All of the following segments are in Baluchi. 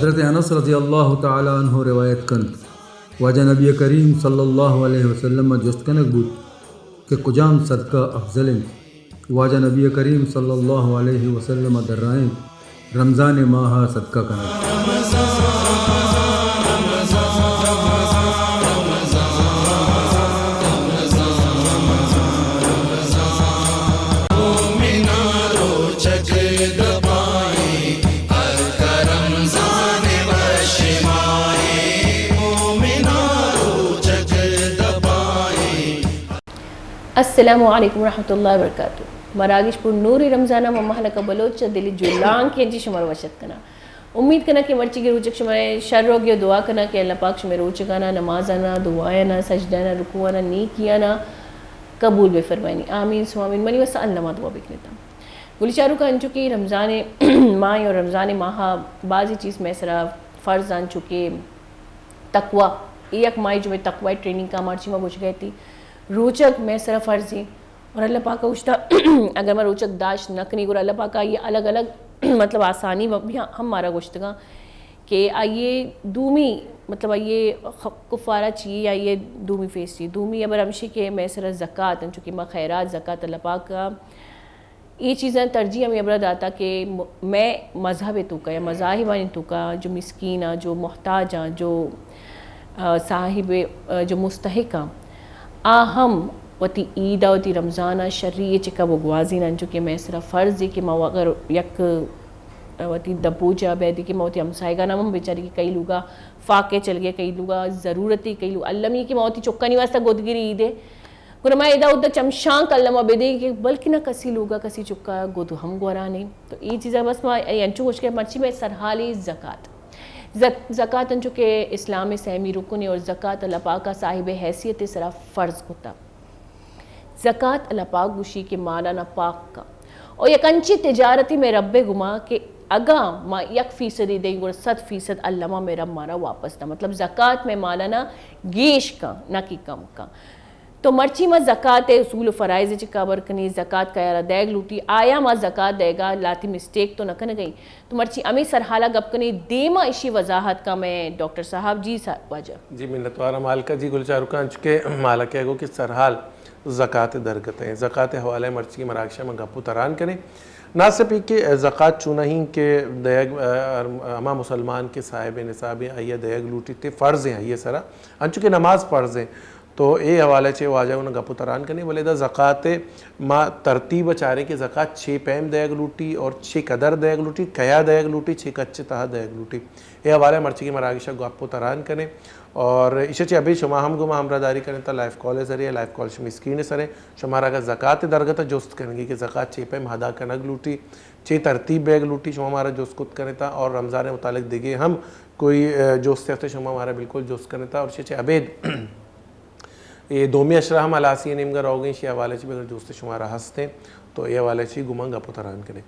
حضرت انس رضی اللہ تعالی عنہ روایت کنت، واجہ نبی کریم صلی اللہ علیہ وسلم ءَ جست کنگ بوت کہ کجام صدقہ افضل انت؟ واجہ نبی کریم صلی اللہ علیہ وسلم ءَ درائینت، رمضان ءِ ماہ ءَ صدقہ کنگ۔ السلام علیکم ورحمۃ اللہ وبرکاتہ۔ مراگش پر نوری رمضان ءَ من مہلکہ بلوچ ءَ دلی جولانکیں جی شمارا وش اتک کناں۔ امید کناں کہ مرچیگیں روچگ شمئے شر روگی ءَ، دعا کناں کہ اللہ پاک شمئے روچگانا، نمازانا، دعایانا، سجدہانا، رکوعانا، نیکیانا قبول بہ فرمائینی۔ آمین ثم آمین۔ منی واسطہ الما دعا بکنیت۔ گل چاروکاں، انچو کہ رمضان ماہ اور رمضان ماہ بازی چیز مئے سرا فرض انت، چو کہ تقوی، اے یک ماہے جو مئے تقوی ٹریننگ کا مرچی ما گوشگ ءَ اتی۔ روچگ مئے سرا فرض ایں اور اللہ پاک ءَ گوشتا، اگر ما روچگ داشت نہ کنی، گڑا اللہ پاک ءَ آئی ءِ الگ الگ مطلب آسانی و بھی ہم مارا گوشتگاں کہ آئی ءِ دومی مطلب آئی ءِ خ-، کفارہ چی ایں، آئی ءِ دومی فیس چی ایں۔ دومی ہبر ہمشی کہ مئے سرا زکات انت، چونکہ ما خیرات زکات اللہ پاک ءَ اے چیزاں ترجیح ہمے ہبرا داتا کہ م-، مئے مذہب ءِ توکا یا مذاہبانی توکا جو مسکین آں، جو محتاج آں، جو، آ، صاحب، آ، جو مستحق آں، آ ہم وتی عید ءَ، وتی رمضان ءَ شری ءَ چہ کب ءُ گوازین انت، چونکہ مئے سرا فرض ایں کہ ما اگر یک، آ، وتی دپ ءُ جاہ بیدے کہ ما وتی ہمسایگان ہم بچاری کہ کئی لوگا فاقے چلگے، کئی لوگا ضرورت ایں، کئی لوگ المی کہ ما وتی چکانی واسطہ گدگری عید ءِ گڑا ما ادا اودا چمشانک الما بدیں کہ بلکنا کسی لوگا کسی چکا گد ہم گورانے۔ تو اے چیزا بس ما اے انچو گوشگ ءَ، مرچی مئے سرحال ایں زکات۔ زک-، زکات انچو کہ اسلام ءِ سہمی رکنے اور زکات اللہ پاک ءَ صاحب حیثیت ءِ سرا فرض کتا۔ زکات اللہ پاک گوشی کہ مالانا پاک کا۔ اور یک انچیں تجارتے مئے رب ءِ گما کہ اگاں ما یک فیصدے دئیں گڑا صد فیصد الما مئے رب مارا واپس دا۔ مطلب زکات مئے مالانا گیش کا، نہ کہ کم کا۔ تو مرچی ما زکات ءِ اصول و فرائض ءَ چہ کبر کنیں، زکات کئے ءَ را دئیگ لوٹی، آیا ما زکات دئیگا لہتیں مسٹیک تو نہ کنگئیں؟ تو مرچی ہمے سرحالا گپ کنیں، دیما اشی وضاحت کا مئے ڈاکٹر صاحب۔ جی سا-، واجہ۔ جی منتوار آں مالکا۔ جی گل چاروکاں، انچو کہ مالکا گو کہ سرحال زکات ءِ درگت ایں، زکات ءِ حوالہ ءَ مرچی مراگشا ما گپ و تران کنیں۔ نہ صرف اے کہ زکات چوناہیں کہ دئیگ، آ، ہما مسلمان کہ صاحب نصاب ایں، آئی ءَ دئیگ لوٹیت، فرض ایں آئی ءِ سرا، انچو کہ نماز فرض ایں۔ تو اے حوالہ چہ واجہ گوں گپ و تران کنیں، بلے ادا زکات ءِ ما ترتیب ءَ چاریں کہ زکات چے پیم دئیگ لوٹی اور چے قدر دئیگ لوٹی، کیا دئیگ لوٹی، چے کچ ءِ تہا دئیگ لوٹی۔ اے حوالہ ءَ مرچیگیں مراگش ءَ گپ و تران کنیں اور ایشی ءَ چہ ابید شما ہم گوں ما ہمراہداری کنیں تا لائیو کال ءِ ذریعہ، لائیو کال شمئے اسکرین ءِ سریں، شمارا اگاں زکات ءِ درگت ءَ جست کنگی کہ زکات چے پیم ادا کنگ لوٹی، چے ترتیب بیگ لوٹی، شما مارا جست کت کنیں تا اور رمضان ءِ متعلق دگہ ہم کوئی، اے، جست ہست شما مارا بالکل جست کنیں تا اور ایشی ءَ چہ ابید اے دومی اشرا ہم ہلاسی ءِ نیمگا روگیں، ایشی حوالہ چہ بگر جست شمارا ہستیں تو اے حوالہ چہ گوں ما گپ و تران کنیں۔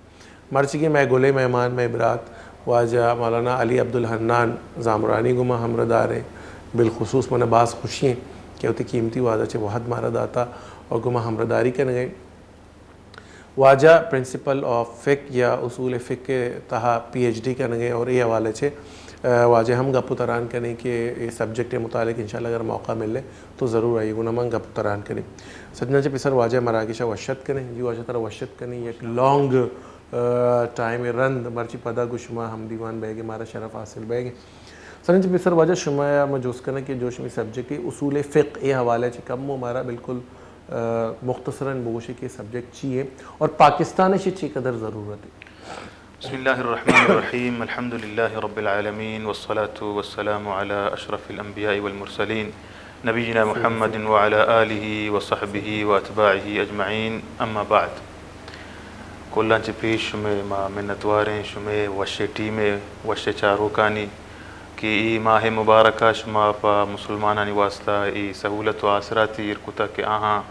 مرچیگیں مئے گلیں مہمان، مئے برات واجہ مولانا علی عبدالحنان زامرانی گوں ما ہمراہ داریں۔ بالخصوص منا باز خوشی ایں کہ وتی قیمتی وہدا چہ وہد مارا داتا اور گوں ما ہمراہداری کنگئیں۔ واجہ پرنسپل آف فقہ یا اصول فقہ ءِ تہا پی ایچ ڈی کنگئیں اور اے حوالہ چہ، آ، واجہ ہم گپ و تران کنیں کہ اے سبجیکٹ ءِ متعلق انشاءاللہ اگر موقع ملے تو ضرور آئی گوں ما گپ و تران کنیں۔ سجنا چہ پیسر واجہ مراگش ءَ وش اتک کنیں۔ جی واجہ ترا وش اتک کنیں، یک لانگ، آ، ٹائم ءِ رند مرچی پدا گوں شما ہم دیوان بئیگ ءِ مارا شرف حاصل بئیگ ءَ۔ سجنا چہ پیسر واجہ شما ءَ ما جست کناں کہ جو شمئے سبجیکٹ اصول فقہ ءِ حوالہ چہ کمو مارا بالکل، آ، مختصراً بگوشے کہ سبجیکٹ چی ایں اور پاکستان ءَ ایشی چی قدر ضرورت ایں؟ بسم اللہ الرحمن الرحیم۔ الحمد للہ رب العالمین والصلاة والسلام علی اشرف الانبیاء والمرسلین نبینا محمد وعلی آلہ وصحبہ واتباعہ اجمعین، اما بعد۔ کلاں چہ پیش شمئے ما منتواریں، شمئے وشیں ٹیم ءِ وشیں چاروکانی کہ اے ماہ مبارک ءَ شما پہ مسلمانانی واسطہ اے سہولت و آسراتی ایر کتگ کہ آہاں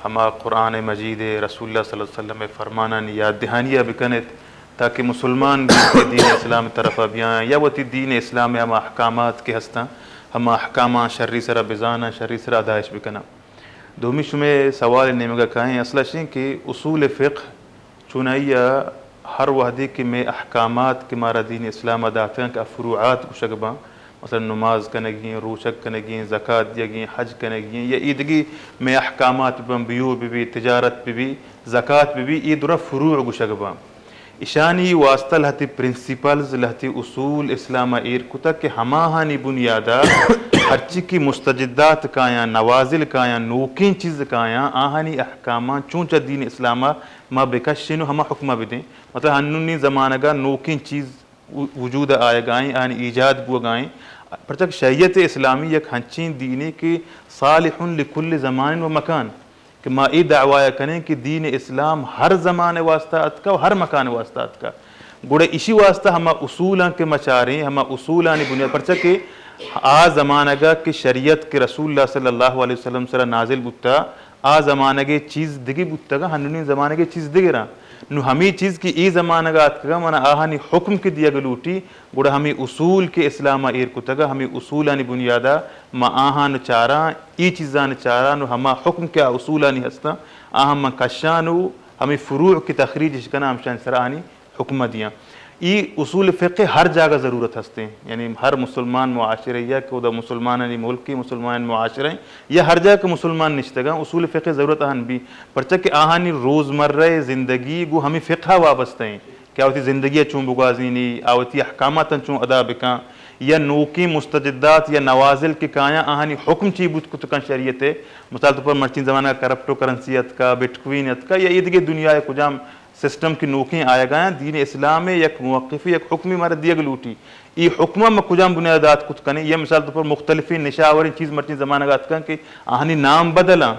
ہما قرآن مجید ءِ، رسول اللہ صلی اللہ علیہ وسلم ءِ فرمانانی یاد دہانی ءَ بکن ات تاکہ مسلمان بھی دین اسلام ءِ طرف ءَ بیاں یا وتی دین اسلام ءِ ہما احکامات کہ ہستاں، ہما احکاماں شری سرا بزاناں، شری سرا ادائش بکناں۔ دومی شمئے سوال ءِ نیمگ ءَ کائیں، اصل اش ایں کہ اصول فقہ چونائی ءَ ہر وہدے کہ مئے احکامات کہ مارا دین اسلام ء داتگاں کہ آ فروعات گوشگ باں، مثلاً نماز کنگی ایں، روچگ کنگی ایں، زکات دیگی ایں، حج کنگی ایں، یا ایدگی مئے احکامات بباں، بیو ببی، تجارت ببی، زکات ببی، اے درا فروع گوشگ باں۔ اشانی واسطہ لہتے پرنسپلز، لہتے اصول اسلام ء ایر کتگ کہ ہماہانی بنیاد ء ہرچی کہ مستجدات کایاں، نوازل کایاں، نوکیں چیز کایاں، آہانی احکاماں چونچہ دین اسلام ء ما بکشیں و ہما حکم ء بدیں۔ مطلب ہنونی زمانگ ء نوکیں چیز و-، وجود ء آیگ ء ایں، آیانی ایجاد بوگ ء ایں۔ پرچا کہ شریعت اسلامی یک ہنچیں دینے کہ صالح لکل زمان و مکان، کہ ما اے دعوی ء کنیں کہ دین اسلام ہر زمان ء واسطہ اتکا و ہر مکان ء واسطہ اتکا۔ گڑا ایشی واسطہ ہما اصولاں کہ ما چاریں، ہما اصولانی بنیاد، پرچا کہ آ زمانگ ء کہ شریعت کہ رسول اللہ صلی اللہ علیہ وسلم سرا نازل بوتا، آ زمانگ ء چیز دگہ بوتگاں، ہنونی زمانگ ء چیز دگراں۔ نو ہمے چیز کہ اے زمانگ ء آتکگاں، منا آہانی حکم کہ دیگ لوٹی، گڑا ہمے اصول کہ اسلام ء ایر کتگ ء، ہمے اصولانی بنیاد ء ما آہان چاراں، اے چیزان چاراں، نو ہما حکم کہ آ اصولانی ہستاں، آہاں من کشاں و ہمے فروع کہ تخریج اش کناں، ہمشانی سرا آہانی حکم ء دیاں۔ ای اصول فقہ ہر جاگہ ضرورت ہستیں، یعنی ہر مسلمان معاشرہ یا کہ اودا مسلمانانی ملک، مسلمان معاشرہ یا ہر جاگہ کہ مسلمان نشتگاں، اصول فقہ ضرورت آہن بی، پرچہ کہ آہانی روزمرہ زندگی گو ہمیں فقہ وابستہ ہیں کہ آ وتی زندگی ء چون بگوازینی، آ وتی احکاماتاں چون ادا بکاں، یا نوکیں مستجدات یا نوازل کہ کایاں آہانی حکم چی بوت کت کن شریعت ء۔ مثال طور پر مرچین زمانہ کرپٹو کرنسی اتکا، بٹ کوین اتکا، یا ایدگہ دنیا ء کجام سسٹم کہ نوکیں آیگایاں، دین اسلام ء یک موقفی، یک حکمی مارا دیگ لوٹی۔ ای حکم ء ما کجام بنیاد دات کت کنیں؟ یا مثال طور پر مختلفیں نشہ آوریں چیز مرچین زمانگ اتکاں کہ آہانی نام بدلاں،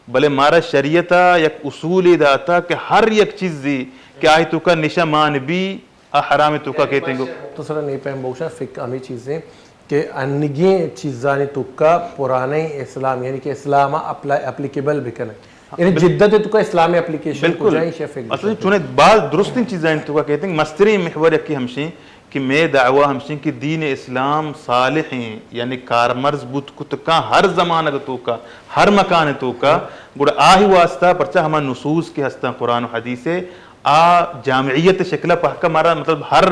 بلے مارا شریعت ء یک اصولے داتا کہ ہر یک چیزے کہ آئی توکا نشہ مان بی، آ حرام توکا کیتیں گو۔ تو سر نی پہم بوشا فقہ ہمیں چیزیں کہ انگیں چیزانی توکا پرانے اسلام، یعنی کہ اسلام ء اپلا-، اپلیکیبل بکنگ۔ یعنی بل-، جدت توکا اسلام اپلیکیشن بالکل۔ کجائیں شے فقہ اصل بکنگ۔ چونیں باز درستیں چیزانی توکا کیتیں، مستریں محور یکی ہمشیں کہ مئے دعوی ہمشیں کہ دین اسلام صالح ہیں، یعنی کارمرز بوت کت کاں ہر زمانگ توکا، ہر مکان توکا، گڑا آہی واسطہ پرچہ ہما نصوص کہ ہستاں قرآن و حدیث ء، آ جامعیت شکل ء پہکا مارا مطلب ہر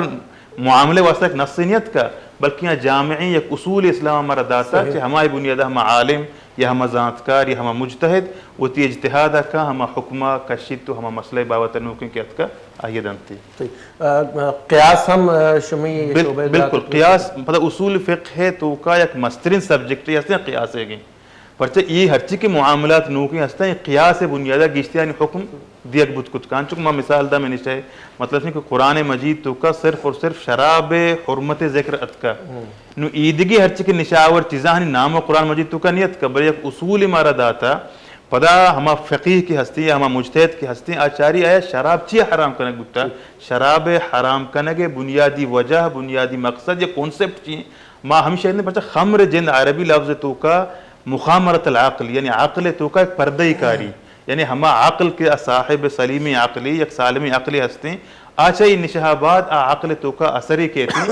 معاملے واسطہ یک نص نیت کا، بلکہ آ جامعیں یک اصول اسلام مارا داتا صحیح۔ کہ ہمائی بنیاد ء ہما عالم یا ہما زانتکار یا ہما مجتہد وتی اجتہاد ء کا ہما حکم ء کشیت و ہما مسئلہ بابت نوکیں کہ اتکا آئی دنتی۔ صحیح۔ ا، ا، قیاس ہم، ا، شمی بل-، شعبہ بالکل۔ قیاس پدا اصول فقہ ہے تو کا یک مسترین سبجیکٹ ہے، ہستیں قیاس ہے گی۔ پرچہ یہ ہرچی کہ معاملات نوکیں ہستیں، قیاس بنیادہ گیشتیانی حکم دیگ بوت کت کان۔ چونکہ ما مثال دا میں نشہ ہے، مطلب ہے کہ قرآن مجید تو کا صرف اور صرف شراب حرمت ذکر اتکا۔ نو ایدگی ہرچی کہ نشہ آور چیزانی نام و قرآن مجید تو کا نہیں اتکا، بلے یک اصول مارا داتا۔ پدا ہما فقیہ کی ہستی یا ہما مجتہد کی ہستی، آ چاری آیا شراب چی حرام کنگ بوتا؟ شراب حرام کنگ بنیادی وجہ، بنیادی مقصد یا کانسیپٹ چی؟ ما ہمشہ نے پرچہ خمر جند عربی لفظ تو کا مخامرت العقل، یعنی عقل تو کا ایک پردہ کاری، یعنی ہما عقل کے صاحب سلیم عقلی، یک سالمی عقلی ہستی، آ چہ نشہ بعد آ عقل تو کا اثری کیتی۔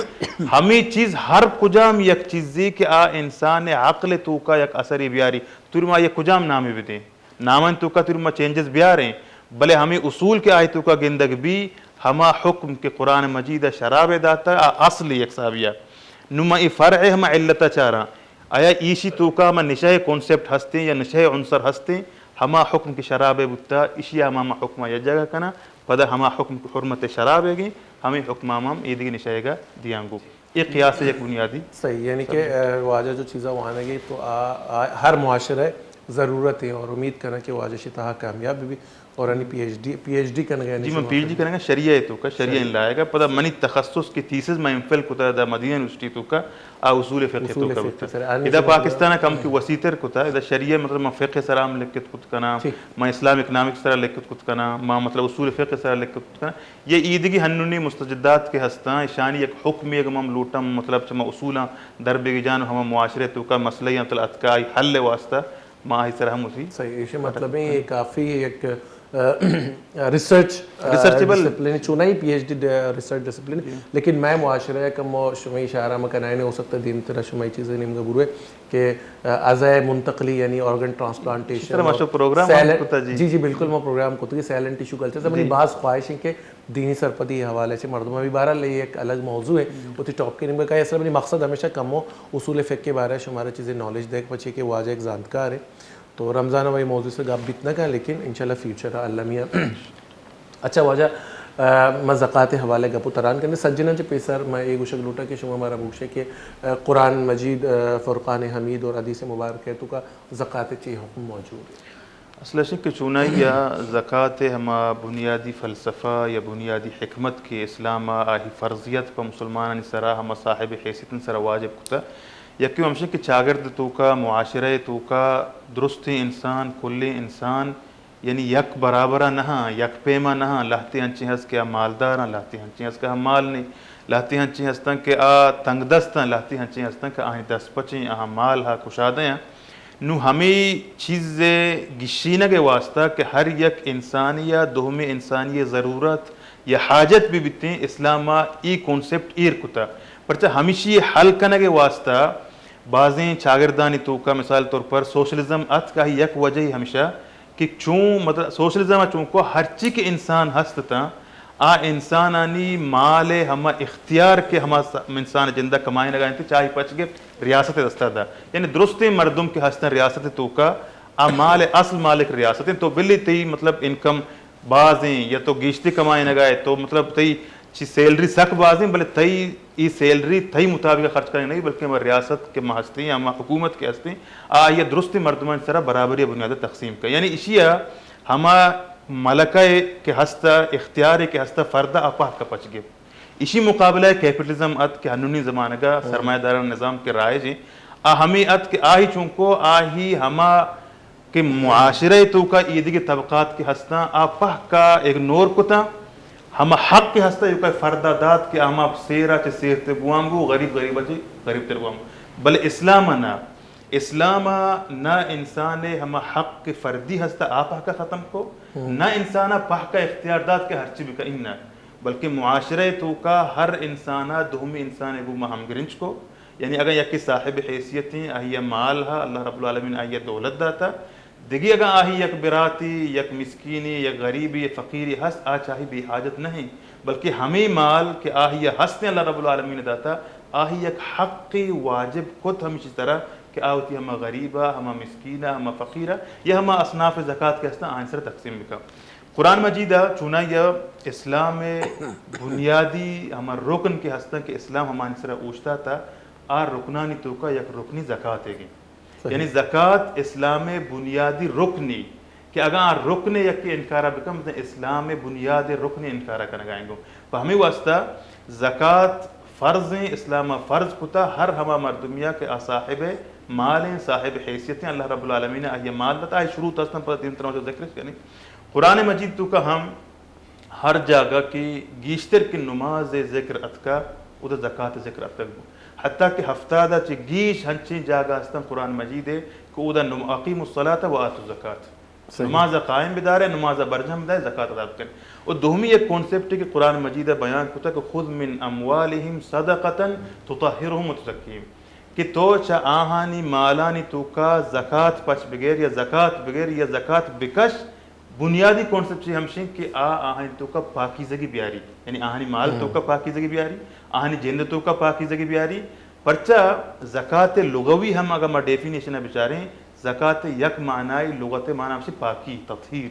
ہمی چیز ہر کجام یک چیزی کہ آ انسان عقل تو کا یک اثری بیاری۔ تر ما یک کجام نامی بدیں؟ نامن تو کا تر ما چینجز بیاریں، بلے ہمیں اصول کے آئی تو کا گندگ بی، ہما حکم کے قرآن مجید شراب داتا، آ اصل یک سابیا۔ نو ما ای فرع ہما علت چاراں۔ آیا ایشی توکا ہما نشہ کانسیپٹ ہستیں یا نشہ عنصر ہستیں، ہما حکم کہ شراب بوتا، ایشی ہما، ہما حکم یک جگہ کنا، پدا ہما حکم کہ حرمت شراب گی، ہمیں حکم ہم، ہم ایدگی نشہ گا دیانگو۔ یہ قیاس یک بنیادی۔ صحیح، یعنی کہ، اہ، واجہ جو چیزا وانگی تو آ، آ، ہر معاشرہ ضرورت ہے اور امید کرنا کہ واجہ شی تہا کامیاب بھی۔ اور انی P H D, P H D کنگا جی، من پی ایچ ڈی کنگا شریعہ تو کا، شریعہ ان لائے گا۔ پدا منی تخصص کی تھیسز میں ایم فل کتا دا مدینہ یونیورسٹی تو کا، آ اصول فقہ تو کا بتا۔ ادا پاکستان کم کی وسیع تر کتا، ادا شریعہ مطلب میں فقہ سرا ہم لکھت کت کنا، میں اسلام اکنامکس سرا لکھت کت کنا، میں مطلب اصول فقہ سرا لکھت کت کنا۔ یہ ایدگی ہنونی مستجدات کے ہستاں، اشانی یک حکم یک مم لوٹم، مطلب چما اصولاں در بگی جان ہما معاشرے تو کا مسئلہ یا مطلب اتکائی حل واسطہ۔ ما آئی سرا ہم اسی۔ صحیح، ایشی مطلب ہے، یہ کافی ایک ریسرچ ڈسپلن، چونائی P H D research discipline, لیکن مئے معاشرہ ءَ کمو شمئی اشارہ مہ کنائینے، ہو سکتا دیم ترا شمئی چیزے نیمگا بروے کہ ازہ منتقلی، یعنی آرگن ٹرانسپلانٹیشن، جی جی بالکل، ما پروگرام کتگی سائلنٹ ٹیشو کلچر، منی باز خواہش ایں کہ دینی سرپدی حوالے چہ مردم بھی، بہرحال یہ ایک الگ موضوع ہے، وتی ٹاپک نیمگا کائیں، اصل منی مقصد ہمیشہ کمو اصول فقہ کے بارے شمارا چیزیں نالج دیگ پچے کہ واجہ ایک زانتکار ہے۔ تو رمضان ءَ ما اے موضوع سرا گپ بیت نہ کن، لیکن انشاءاللہ فیوچر ءَ اللہ میاں۔ اچھا واجہ، ما زکات ءِ حوالہ ءَ گپ ءُ تران کنیں۔ سجناں چہ پیسر ما اے گوشگ لوٹاں کہ شما مارا بگوشے کہ قرآن مجید، فرقان حمید اور حدیث مبارک ءِ توکا زکات ءِ چے حکم موجود ہے؟ اصل اش کہ چونائی ءَ زکات ءِ ہما بنیادی فلسفہ یا بنیادی حکمت کہ اسلام ءَ آہی فرضیت پہ مسلمانانی سرا، ہما صاحب حیثیتانی سرا واجب کتا، یکے ہمشیں کہ چاگرد توکا، معاشرہ توکا درستیں انسان، کلیں انسان، یعنی یک برابرا نہ آں، یک پیما نہ آں، لہتے انچیں ہست کہ آ مالدار آں، لہتے انچیں ہست کہ آ مال نیں، لہتے انچیں ہستاں کہ آ تنگ دست آں، لہتے انچیں ہستاں کہ آہانی دست پچیں، آہاں مال ہا کشادہ آں۔ نوں ہمے چیز ءِ گیشینگ ءِ واسطہ کہ ہر یک انسانی یا دومی انسانی ضرورت یا حاجت بہ بیتیں، اسلام ءَ اے کانسپٹ ایر کتا۔ پرچہ ہمیشی ءِ حل کنگ ءِ واسطہ بازیں چاگردانی توکا، مثال طور پر سوشلزم اتک، آہی یک وجہی ہمیشہ کہ چون، مطلب، سوشلزم ءَ چونکو ہرچی کہ انسان ہست اتاں، آ انسانانی مال ءِ ہما اختیار کہ ہما س-، انسان ءِ جند ءَ کمائینگ ءَ انت، چہ آئی پچ گپت ریاست ءِ دست ءَ دات۔ یعنی درستیں مردم کہ ہستن ریاست ءِ توکا، آ مال ءِ اصل مالک ریاست انت۔ تو بلے تئی، مطلب، انکم بازیں یا تو گیشتر کمائینگ ءَ ئے، تو، مطلب، تئی چی سیلری سک بازیں، بلے تئی ای سیلری تئی مطابق خرچ کنگ نہیں، بلکہ ہما ریاست کہ ما ہستیں یا ہما حکومت کہ ہستیں، آ آئی ءَ درستیں مردمانی سرا برابری ءِ بنیاد ءَ تقسیم کن۔ یعنی ایشی ءَ ہما ملکہ کہ ہست ءَ، اختیار کہ ہست ءَ، فرد ءَ، آ پہک ءَ پچ گپت۔ ایشی مقابلہ ءَ کیپٹلزم ات کہ ہنونی زمانگ ءَ سرمایہ دارانہ نظام کہ رائج ایں، آ ہمے ات کہ آہی چونکو آہی ہما کہ معاشرہ ءِ توکا ایدگہ طبقات کہ ہستاں، آ پہک ءَ اگنور کتاں، ہما حق کہ ہستاں ایوکا فرد ءَ دات کہ ہما سیر ءَ چہ سیر تر بوان بو، غریب غریب ءَ چہ غریب تر بوان بو۔ بلے اسلام ءَ نہ، اسلام ءَ نہ انسان ءِ ہما حق کہ فردی ہستاں آ پہک ءَ ختم کو، نہ انسان ءَ پہک ءَ اختیار دات کہ ہرچی بکن، نہ، بلکہ معاشرہ ءِ توکا ہر انسان ءَ دومی انسان ءِ گوما ہمگرنچ کو۔ یعنی اگاں یکے صاحب حیثیت ایں، آئی ءَ مال ہا، اللہ رب العالمین آئی ءَ دولت داتا، دگہ اگاں آہی یک براتے، یک مسکینے، یک غریبے، یک فقیرے ہست، آ چہ آہی بے حاجت نہ ایں، بلکہ ہمے مال کہ آہی ءَ ہست ایں اللہ رب العالمین ءَ داتا، آہی یک حقے واجب کت ہمیشی سرا کہ آ وتی ہما غریب ءَ، ہما مسکین ءَ، ہما فقیر ءَ یا ہما اصناف زکات کہ ہستاں آہانی سرا تقسیم بکن۔ قرآن مجید ءَ چونائی ءَ اسلام ءِ بنیادی ہما رکن کہ ہستاں کہ اسلام ہمانی سرا اوشتاتا، آ رکنانی توکا یک رکنے زکات ئیگیں۔ یعنی زکات اسلام ءِ بنیادی رکنے کہ اگاں آ رکن ءِ یکے انکار ءَ بکن، بزاں اسلام ءِ بنیاد ءِ رکن ءِ انکار ءَ کنگ ءَ انگو۔ پہ ہمے واسطہ زکات فرض ایں، اسلام ءَ فرض کتا ہر ہما مردمیا کہ آ صاحب مال ایں، صاحب حیثیت ایں، اللہ رب العالمین ءَ آئی ءَ مال دات، آئی شروط ہستن، پدا دیم تر ما ذکر کنیں۔ قرآن مجید توکا ہم ہر جاگہ کہ گیشتر کہ نماز ءِ ذکر اتکا، اودا زکات ءِ ذکر اتک بو۔ حتیٰ کہ ہفتاد ءَ چہ گیش ہنچیں جاگہ ہستن قرآن مجید ءِ کہ اودا نم-، اقیموا الصلاة و آتوا الزکات۔ نماز ءَ قائم بدارے، نماز ءَ برجم بدارے، زکات ادا بکن۔ و دومی یک کانسپٹ کہ قرآن مجید ءَ بیان کتا کہ خذ من اموالهم صدقة تطهرهم وتزكيهم، کہ تو چہ آہانی مالانی توکا زکات پچ بگر یا زکات بگر یا زکات بکش۔ بنیادی کانسپٹ چی ہمشیں کہ آ آہانی توکا پاکیزگی بیاری، یعنی آہانی مال توکا پاکیزگی بیاری، آہانی جند توکا پاکیزگی بیاری۔ پرچا زکات لغوی ہم اگر ما ڈیفینیشن ءَ بچاریں، زکات یک معنی، لغت معنی ہمشی پاکی، تطہیر،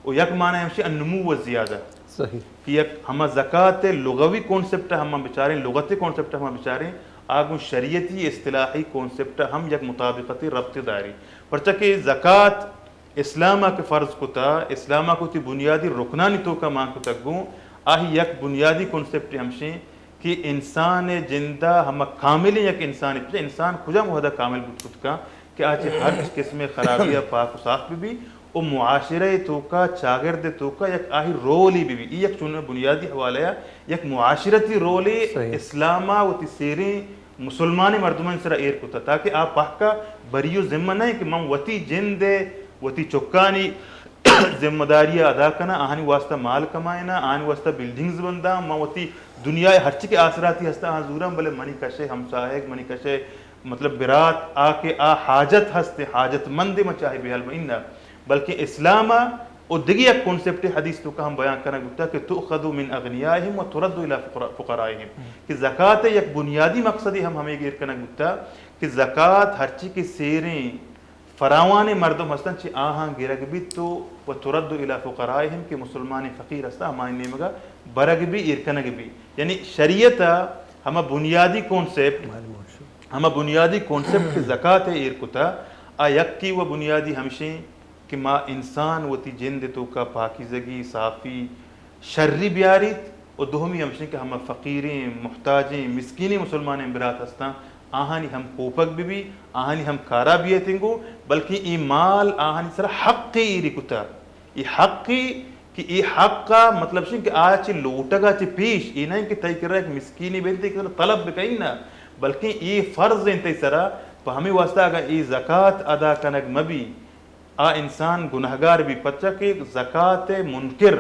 و یک معنی ہمشی النمو و زیادہ۔ صحیح۔ کہ یک ہما زکات لغوی کانسپٹ ہم بچاریں، لغت کانسپٹ ہم بچاریں، آ گوں شریعتی اصطلاحی کانسپٹ ہم یک مطابقتی ربط داری۔ پرچا کہ زکات اسلام ءَ کہ فرض کتا، اسلام ءَ کہ وتی بنیادی رکنانی توکا مان کتگ گوں، آہی یک بنیادی کانسپٹ ہمشیں کہ انسان ءِ جند ءَ ہما کاملیں یک انسانے، انسان کجام وہد ءَ کامل بوت کت کن کہ آ چہ ہرچ قسم ءِ خرابی ءَ پاک و صاف بہ بی و معاشرہ ءِ توکا، چاگرد ءِ توکا یک آہی رولے بہ بی۔ ای یک چون بنیادی حوالہ ءَ یک معاشرتی رولے اسلام ءَ وتی سیریں مسلمانیں مردمانی سرا ایر کتہ، تاکہ آ پہکا بری و ذمہ نہ انت کہ من وتی جند ءِ، وتی چکانی ذمہ داری ادا کناں، آہانی واسطہ مال کمائیناں، آہانی واسطہ بلڈنگز بنداں، من وتی دنیا ء ہرچی کہ آسراتی ہستاں آہاں زوراں، بلے منی کشے ہمساہگ، منی کشے مطلب برات، آ کہ آ حاجت ہست، حاجت مند، من چاہے بے حال بہ اناں۔ بلکہ اسلام ء او دگہ یک کانسپٹ حدیث توکا ہم بیان کنگ بوتا کہ تؤخذ من اغنیائهم وترد الی فقرا-، فقرائهم، کہ زکات ء یک بنیادی مقصدی ہم ہمے گیر کنگ بوتا کہ زکات ہرچی کہ سیریں فراوانیں مردم ہستن، چہ آہاں گرگ بیت تو و ترد الی فقرائهم، کہ مسلمانیں فقیر ہستن ہمانی نیمگا برگ بی، ایر کنگ بی۔ یعنی شریعت ء ہما بنیادی کانسپٹ، ہما بنیادی کانسپٹ کہ زکات ء ایر کتا، آ یکی و بنیادی ہمشیں کہ ما انسان وتی جند ء توکا پاکیزگی، صافی، شری بیاریت و دومی ہمشیں کہ ہما فقیریں، محتاجیں، مسکینیں مسلمانیں برات ہستاں، آہانی ہم کوپگ بہ بی، آہانی ہم کارا بیتیں گو، بلکیں اے مال آہانی سرا حق ایری کتا۔ اے حق کہ اے حق ء مطلب شیں کہ آ چہ لوٹگ ء چہ پیش اے نہ کہ تئی کرا یک مسکینے بنت کہ طلب بکن نہ، بلکیں اے فرض انت تئی سرا۔ پہ ہمے واسطہ اگاں اے زکات ادا کنگ مہ بی، آ انسان گناہگار بی، پرچا کہ زکات منکر،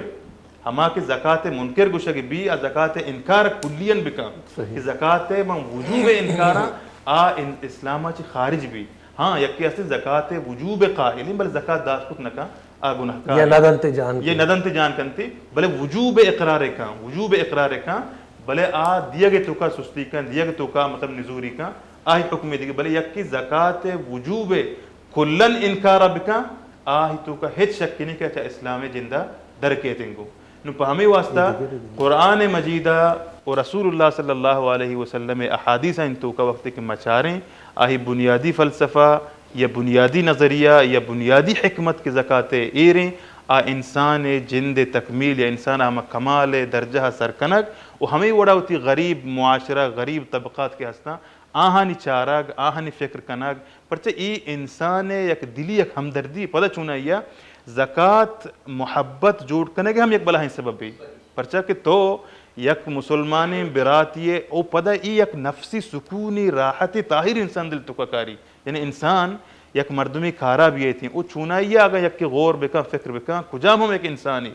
ہما کہ زکات منکر گوشگ بی، آ زکات انکار کلیاً بکن۔ کہ زکات من وجوب انکاراں، آ ان-، اسلام چہ خارج بی۔ ہاں، یکے ہستیں زکات وجوب قائلیں، بلے زکات داشت کت نکن، آ گناہگار۔ یا ندنت جان یہ کن۔ ندنت جان کنتی، بلے وجوب اقرار کن، وجوب اقرار کن، بلے آ دیگ توکا سستی کن، دیگ توکا مطلب نزوری کن، آہی حکم دیگہ، بلے یکی زکات وجوب کلاً انکار بکن، آہی توکا ہچ شک نہیں کہ چہ اسلام جندا در کیتیں گو۔ نو پہ ہمے واسطہ قرآن مجیدا و رسول اللہ صلی اللہ علیہ وسلم احادیث ان توکا وقت کہ مچاریں، آہی بنیادی فلسفہ یا بنیادی نظریہ یا بنیادی حکمت کہ زکات ایریں، آ انسان جند تکمیل یا انسان ہما کمال درجہ سر کنگ و ہمے وڑا وتی غریب معاشرہ، غریب طبقات کہ ہستاں، آہانی چارگ، آہانی فکر کنگ، پرچہ اے انسان ء یک دلی، یک ہمدردی، پدا چونائیا زکات محبت جوڑ کنگ ہم یک بلاہیں سببے۔ پرچہ کہ تو یک مسلمانیں براتی ء او پدا اے یک نفسی سکونی، راحتی، طاہری انسان دل توکا کاری۔ یعنی انسان یک مردمی کارا بیتیں، او چونائیا اگاں یکے غور بکن، فکر بکن، کجام ہم یک انسانی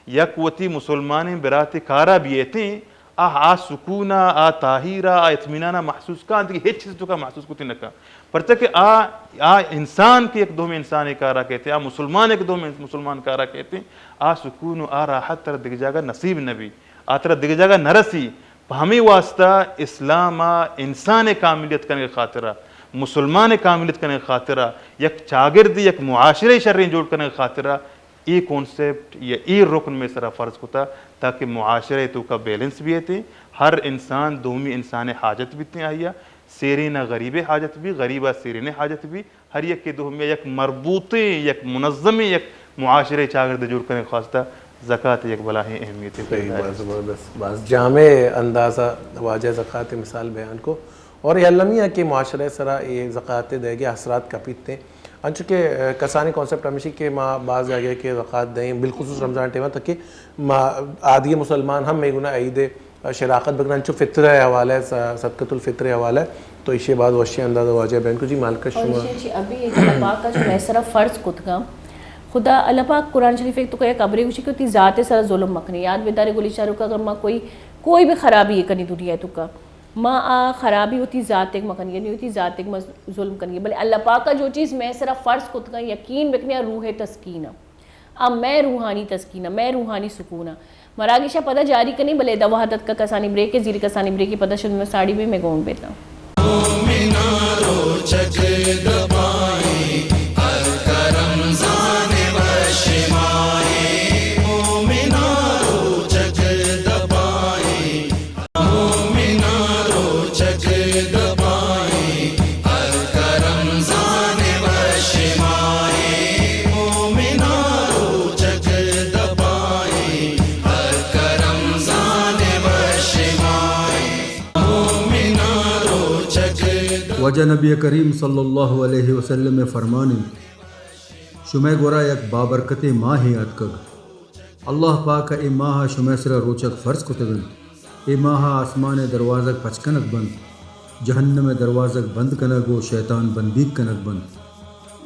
یک وتی مسلمانیں براتی کارا بیتیں، آ، آ سکون ء، آ تاہیر ء، آ اطمینان ء محسوس کن، دگہ ہچ چیز توکا محسوس کتی نہ کن۔ پرچہ کہ آ، آ انسان کہ یک دومی انسانے کارا کیتے، آ مسلمان یک دومی مسلمان کارا کیتے، آ سکون و آ راحت ترا دگہ جاگہ نصیب نہ بی، آ ترا دگہ جاگہ نہ رسی۔ پہ ہمے واسطہ اسلام ء انسان کاملیت کنگ خاطرا، مسلمان کاملیت کنگ خاطرا، یک چاگردے، یک معاشرے شریں جوڑ کنگ خاطرا، اے کانسپٹ یا اے رکن مئے سرا فرض کتا تاکہ معاشرہ توکا بیلنس بیتیں، ہر انسان دومی انسان حاجت بیتیں، آئیا سیرین ء غریب حاجت بی، غریب ء سیرین حاجت بی، ہر یکے دومی یک مربوطیں، یک منظمیں، یک معاشرہ چاگرد جوڑ کنگ خاصتا زکات یک بلاہیں اہمیت صحیح، باز زبردست، باز جامع اندازہ واجہ زکات مثال بیان کو۔ اور اے المی ہے کہ معاشرہ سرا اے زکات دے گے اثرات کپیت ہیں۔ انچو کہ، اه، کسانی کانسپٹ ہمیشی کہ ما باز جاگہ کہ زکات دیں، بالخصوص رمضان ٹائم تک کہ ما عادی مسلمان ہم میں گنا عید شراکت بکن، انچو فطر حوالہ، س-، صدقۃ الفطر حوالہ، تو ایشی بعد وشی انداز واجہ بیان کو۔ جی مالک اور شما۔ ایشی چی ابھی ایک اللہ پاک کا جو میں سرا فرض کتگا۔ خدا اللہ پاک قرآن شریف ایک تو کہ خبرے گوشی کہ تی ذات سرا ظلم مکنے۔ یاد بدارے گلی چارو کا اگر ما کوئی، کوئی بھی خرابی کنی دنیا تو کا، ما آ خرابی وتی ذاتگ مکنی، یعنی وتی ذاتگ ما ظلم کنی۔ بلے اللہ پاک ء جو چیز مئے سرا فرض کتگاں، یقین بکنے آ روح تسکین ء، آ مئے روحانی تسکین ء، مئے روحانی سکون ء۔ مراگش ء پدا جاری کنیں، بلے ادا وہد اتکا کسانی بریک ء، زیر کسانی بریک ء پدا شد میں ساڑی بے میں گون بیتاں۔ واجہ نبی کریم صلی اللہ علیہ وسلم ء فرمان انت، شمئے گورا یک بابرکتیں ماہے آتکگ۔ اللہ پاک ء اے ماہ ء شمئے سرا روچگ فرض کتگ انت۔ اے ماہ ء آسمان ء دروازگ پچ کنگ بنت، جہنم ء دروازگ بند کنگ و شیطان بندیگ کنگ بنت۔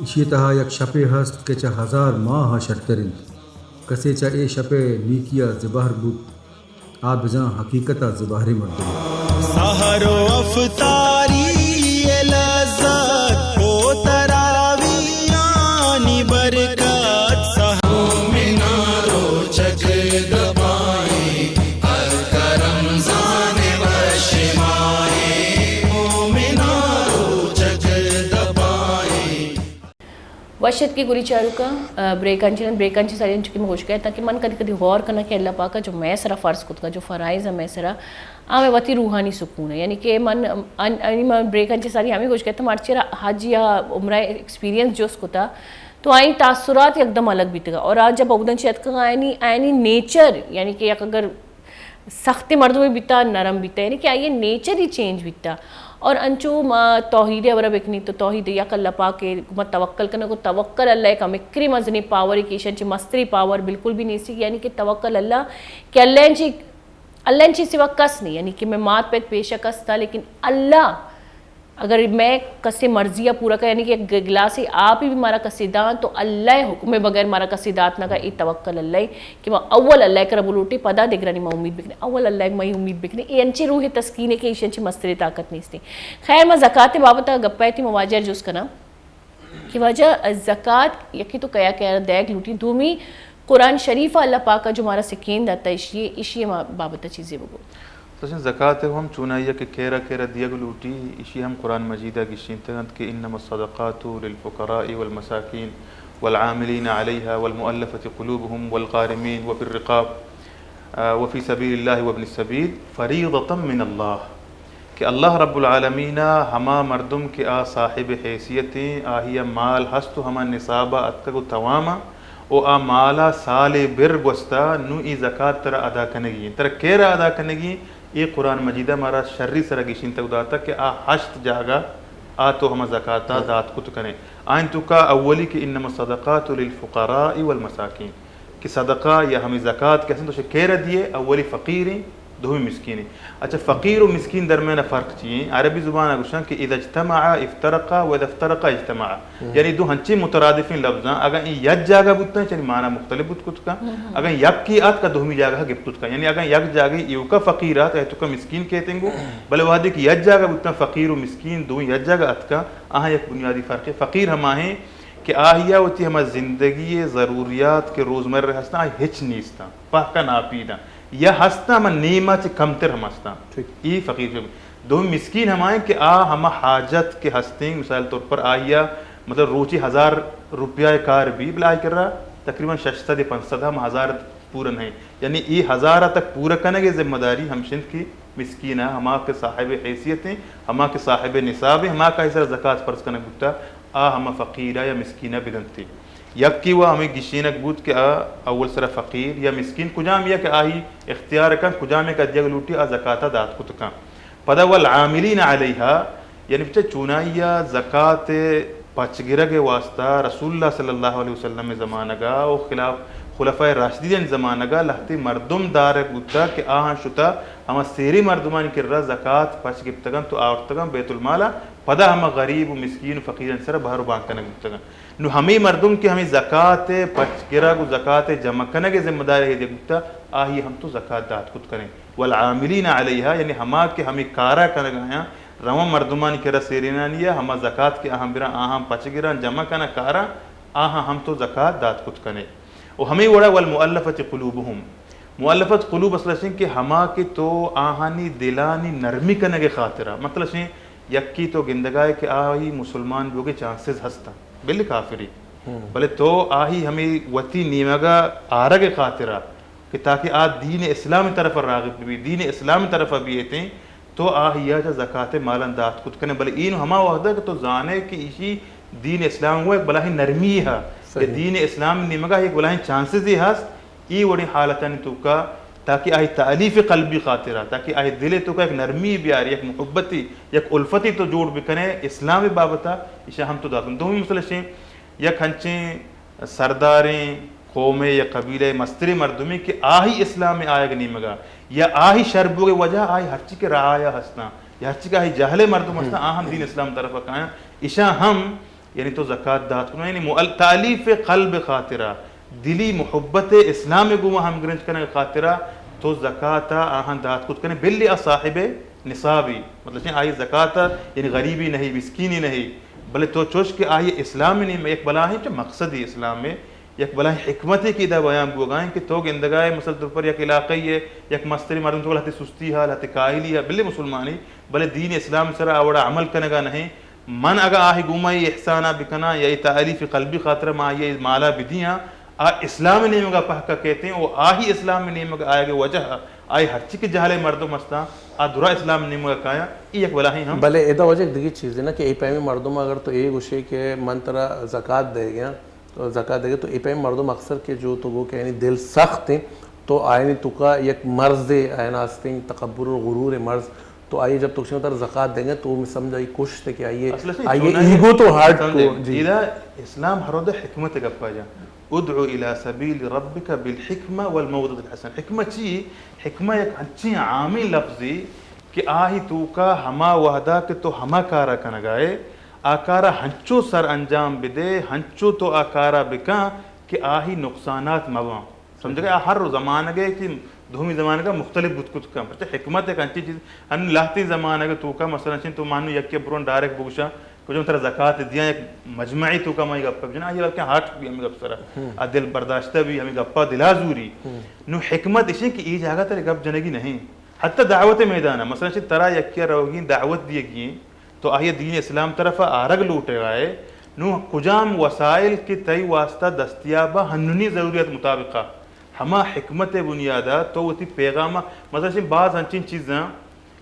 ایشی ءِ تہا یک شپے ہست کہ چہ ہزار ماہ ءَ شرتر انت۔ کسے چہ اے شپ ءِ نیکی ءَ زبہر بوت، آ بزاں حقیقت ءَ زبہریں مردمے۔ سحر و افطاری لذت، او تراویحانی برکت، سحر مومناں روچگ دپائیں، ہلک رمضان وش ماہیں، مومناں روچگ دپائیں۔ وش اتکے گلی چاروکاں، آ، بریکاں چہ رند، بریکاں چہ ساری انچو کہ من گوشگ ءَ اتاں کہ من کدی کدی غور کناں کہ اللہ پاک ءَ جو مئے سرا فرض کتگا، جو فرائض ءَ مئے سرا، آ مئے وتی روحانی سکون ہے۔ یعنی کہ من، ان-، یعنی من بریکاں چہ ساری ہمیں گوشگ ءَ اتاں، مرچی را حج یا عمرہ ایکسپیرینس جست کتا، تو آئی تاثرات یکدم الگ بیتگا۔ اور آ جب اودن چہ اتکگا، آئینی، آئینی نیچر، یعنی کہ یک اگر سخت مردمے بیتا، نرم بیتا، یعنی کہ آئی نیچر ہی چینج بیتا۔ اور انچو ما توحید ءِ ہبرا بکنی تو توحید یک اللہ پاک ءِ ما توکل کنگ و توکل اللہ یک ہمکری مزنی پاور ہے کہ ایشان چہ مستری پاور بالکل بھی نیستی، یعنی کہ توکل اللہ کہ اللہ انچی، اللہ انچی سوا کس نہیں، یعنی کہ میں مات پت پیشہ کس تھا، لیکن اللہ اگر میں کسے مرضی ءَ پورا کر، یعنی کہ یک گلاسے آپ بھی مارا کسے دان تو اللہ ءِ حکم ءِ بغیر مارا کسے دات نہ کا، اے توکل اللہ ءِ کہ ما اول اللہ ءِ کرا بلوٹیں، پدا دگرانی ما امید بکنیں، اول اللہ ءِ ما امید بکنیں۔ اے انچیں روح تسکین ہے کہ ایشی انچیں مستریں طاقت نیستیں۔ خیر، ما زکات ءِ بابت ءَ گپ ءَ تھی، ما واجہ ءَ جست کناں کہ واجہ زکات یکی تو کیا کیا دیگ لوٹی، دومی قرآن شریف ءَ اللہ پاک ءَ جو مارا سکین داتا ایشی، ایشی ما بابت ءَ چیزے بگو۔ تو چن زکات ءَ ہم چونائی ءَ کہ کیرا کیرا دیگ لوٹی، ایشی ہم قرآن مجید ءَ گشینتگ انت کہ انما الصدقات للفقراء والمساکین والعاملین علیها والمؤلفة قلوبهم والغارمین وفی الرقاب، آ، وفی سبیل اللہ وابن السبیل فریضة من اللہ، کہ اللہ رب العالمین ءَ ہما مردم کہ آ صاحب حیثیت ایں، آہی ءَ مال ہست و ہما نصاب ءَ اتکگ و توام ءَ و آ مال ءَ سالے بر گوستا، نوں اے زکات ترا ادا کنگی انت۔ ترا کیرا ادا کنگی انت؟ اے قرآن مجید ءَ مارا شری سرا گیشینتگ داتگ کہ آ ہشت جاگہ آ تو ہما زکات ءَ دات کت کنے۔ آئین توکا اولی کہ انما الصدقات للفقراء والمساکین، کہ صدقہ یا ہمیں زکات کہ ہستن تو شے کیرا دیے، اولی فقیر ایں، دومی مسکین ایں۔ اچھا، فقیر و مسکین درمیان فرق چی ایں؟ عربی زبان ءَ گوشن کہ اذا اجتمعا افترقا و اذا افترقا اجتمعا۔ یعنی دو ہنچیں مترادفیں لفظاں، اگاں اے یک جاگہ بوتاں، چنی معنی مختلف بوت کت کن۔ اگاں یکے آتکا دومی جاگہ گپت کت کن۔ یعنی اگاں یک جاگہ ایوکا فقیر آت، ایتوکا مسکین کیتیں گو، بلے وہدے کہ یک جاگہ بوتاں فقیر و مسکین، دوئیں یک جاگہ اتکاں، آہاں یک بنیادی فرقے۔ فقیر ہما ایں کہ آہیا وتی ہما زندگی ضروریات کہ روزمرہ ہستاں، آئی ہچ نیستاں، پہکا ناپیداں، یا ہستاں ہما نیما چہ کمتر ہم ہستاں۔ ٹھیک۔ اے فقیر۔ دومی مسکین ہما ایں کہ آ ہما حاجت کہ ہستیں، مثال طور پر آہیا مطلب روچی ہزار روپیہ کار بی، بلے آئی کرا تقریباً شش سد یا پنچ سد ہم ہزار پورا نہیں۔ یعنی اے ہزار تک پورا کنگ ذمہ داری ہمشند کہ مسکین ءَ، ہما کہ صاحب حیثیت ایں، ہما کہ صاحب نصاب ایں، ہما کہ آئی سرا زکات فرض کنگ بوتا، آ ہما فقیر ءَ یا مسکین ءَ بدنت۔ یکے و ہمیں گشینگ بوت کہ آ اول سرا فقیر یا مسکین کجام یا کہ آئی اختیار کن، کجام یا کہ دیگ لوٹی آ زکات ءَ دات کت کن۔ پدا والعاملین علیہا، یعنی بچہ چونائی ءَ زکات پچ گرگ ءِ واسطہ رسول اللہ صلی اللہ علیہ وسلم ءِ زمانگ ءَ و خلاف خلفاء راشدین ءِ زمانگ ءَ لہتے مردم دارگ بوتا کہ آہاں شتا ہما سیریں مردمانی کرا زکات پچ گپتگاں تو آورتگاں بیت المال ءَ، پدا ہما غریب و مسکین و فقیرانی سرا بہر و بانگ کنگ بوتگاں۔ نو ہمے مردم کہ ہمے زکات ءِ پچ گرگ و زکات ءِ جمع کنگ ءِ ذمہ داری ایدے بوتا، آہی ہم تو زکات دات کت کنے۔ والعاملین علیہا، یعنی ہما کہ ہمے کارا کنگ آیاں، رواں مردمانی کرا سیرینانی ءَ ہما زکات کہ آہاں براں، آہاں پچ گراں، جمع کناں کاراں، آہاں ہم تو زکات دات کت کنے۔ و ہمے وڑا والمؤلفۃ قلوبہم۔ مؤلفۃ قلوب اصل اش انت کہ ہما کہ تو آہانی دلانی نرمی کنگ ءِ خاطرا، مطلب اش انت یکے تو گندگائے کہ آہی مسلمان بوگ ءِ چانسز ہستاں، بلے کافری۔ بلے تو آہی ہمے وتی نیمگا آرگ ءِ خاطرا کہ تاکہ آ دین اسلام ءِ طرف ءَ راغب بہ بیت، دین اسلام ءِ طرف ءَ بیتیں، تو آہیا چہ زکات ءِ مالاں دات کت کنے۔ بلے اے نوں ہما وہدا کہ تو زانے کہ ایشی دین اسلام ءَ یک بلاہیں نرمی ہا، کہ دین اسلام ءِ نیمگا یک بلاہیں چانسزے ہست، اے وڑیں حالتانی توکا تاکہ آئی تالیف قلبی خاطرا، تاکہ آئی دل ءِ توکا یک نرمی بیاری، یک محبتے، یک الفتے تو جوڑ بکنے اسلام ءِ بابتا، ایشاں ہم تو دات کن۔ دومی مسئلہ شیں، یک ہنچیں سرداریں قومے یا قبیلہ مستریں مردمے کہ آہی اسلام ءِ آیگ نیمگا یا آہی شر بوگ ءِ وجہ آہی ہرچی کہ رعایا ہستاں یا ہرچی کہ آہی جہل ءِ مردم ہستاں، آ ہم دین اسلام طرف ءَ کایاں، ایشاں ہم یعنی تو زکات دات کن، یعنی مؤل-، تالیف قلب خاطرہ، دلی محبت اسلام گوما ہمگرنچ کنگ خاطرہ تو زکات آہاں دات کت کنے، بلی آ صاحب نصابی، مطلب چہ آئی زکات، یعنی غریبی نہیں، مسکینی نہیں، بلے تو چوش کہ آئی اسلام نیم یک بلاہیں چہ مقصدی اسلام میں یک بلاہیں حکمتے کہ ادا بیان بوگائیں کہ تو گندگائے مثلا تو پر یک علاقہ ہے، یک مستری مردم تو لہتے سستی ہے، لہتے کاہلی ہے، بلے مسلمانی، بلے دین اسلام سر آوڑا عمل کنگا نہیں۔ من اگاں آہی گوما اے احسانا بکناں یا اے تالیف قلبی خاطر ما آئی مالا بدیاں، آ اسلام نیمگا پہکا کہتے ہیں، و آہی اسلام نیمگا آئے وجہ آئی ہرچی کہ جہل مردم ہستاں، آ درا اسلام نیمگا کایاں، اے یک بلاہیں ہم۔ بلے ادا وجہ دگی چیز ہے نا کہ اے پیمی مردم اگر تو اے گوشے کہ من ترا زکات دے گیا، تو زکات دے گیا تو اے پیمی مردم اکثر کہ جو تو گو کہ یعنی دل سخت ہیں، تو آئینی توکا یک مرض ہے، آئین آستیں تکبر و غرور مرض، تو آئی جب تو کسی تر زکات دیں گے تو میں سمجھا یہ کشت ہے کہ آئیے، اصل سے آئیے چونائی ایگو تو ہارٹ سمجھے، کو، جی۔ ادا اسلام ہر وقت حکمت گپا جا، ادعو الی سبیل ربک بالحکمہ والموعظۃ الحسنہ۔ حکمت چی؟ حکمہ یک انچیں عامی لفظی کہ آہی توکا ہما وہدا کہ تو ہما کارا کنگائے، آ کارا ہنچو سر انجام بدے، ہنچو تو آ کارا بکن کہ آہی نقصانات مباں۔ سمجھگا؟ آ ہر زمانگے کہ دومی زمانگا مختلف بوت کت کن۔ پرچہ حکمت یک انچیں چیز، ان لہتیں زمانگ توکا مثلا چین تو مانو یکے برون ڈائریکٹ بگوشا، کجم ترا زکات دیاں، یک مجمعی توکا ما یہ گپ بجنا، آئی بلکہ ہارٹ بھی ہمیں گپ سرا، آ دل برداشتہ بھی ہمیں گپا دلا زوری۔ نو حکمت اشیں کہ ای جاگہ ترے گپ جنگی نہیں۔ حتی دعوت میدان، مثلا چہ ترا یکے روگی دعوت دیگی، تو آئی دین اسلام طرف آرگ لوٹے گائے، نو کجام وسائل کہ تئی واسطہ دستیاب ہنونی ضروریت مطابقہ، ہما حکمت بنیادا تو وتی پیغام، مثلا چہ بعض انچین چیزاں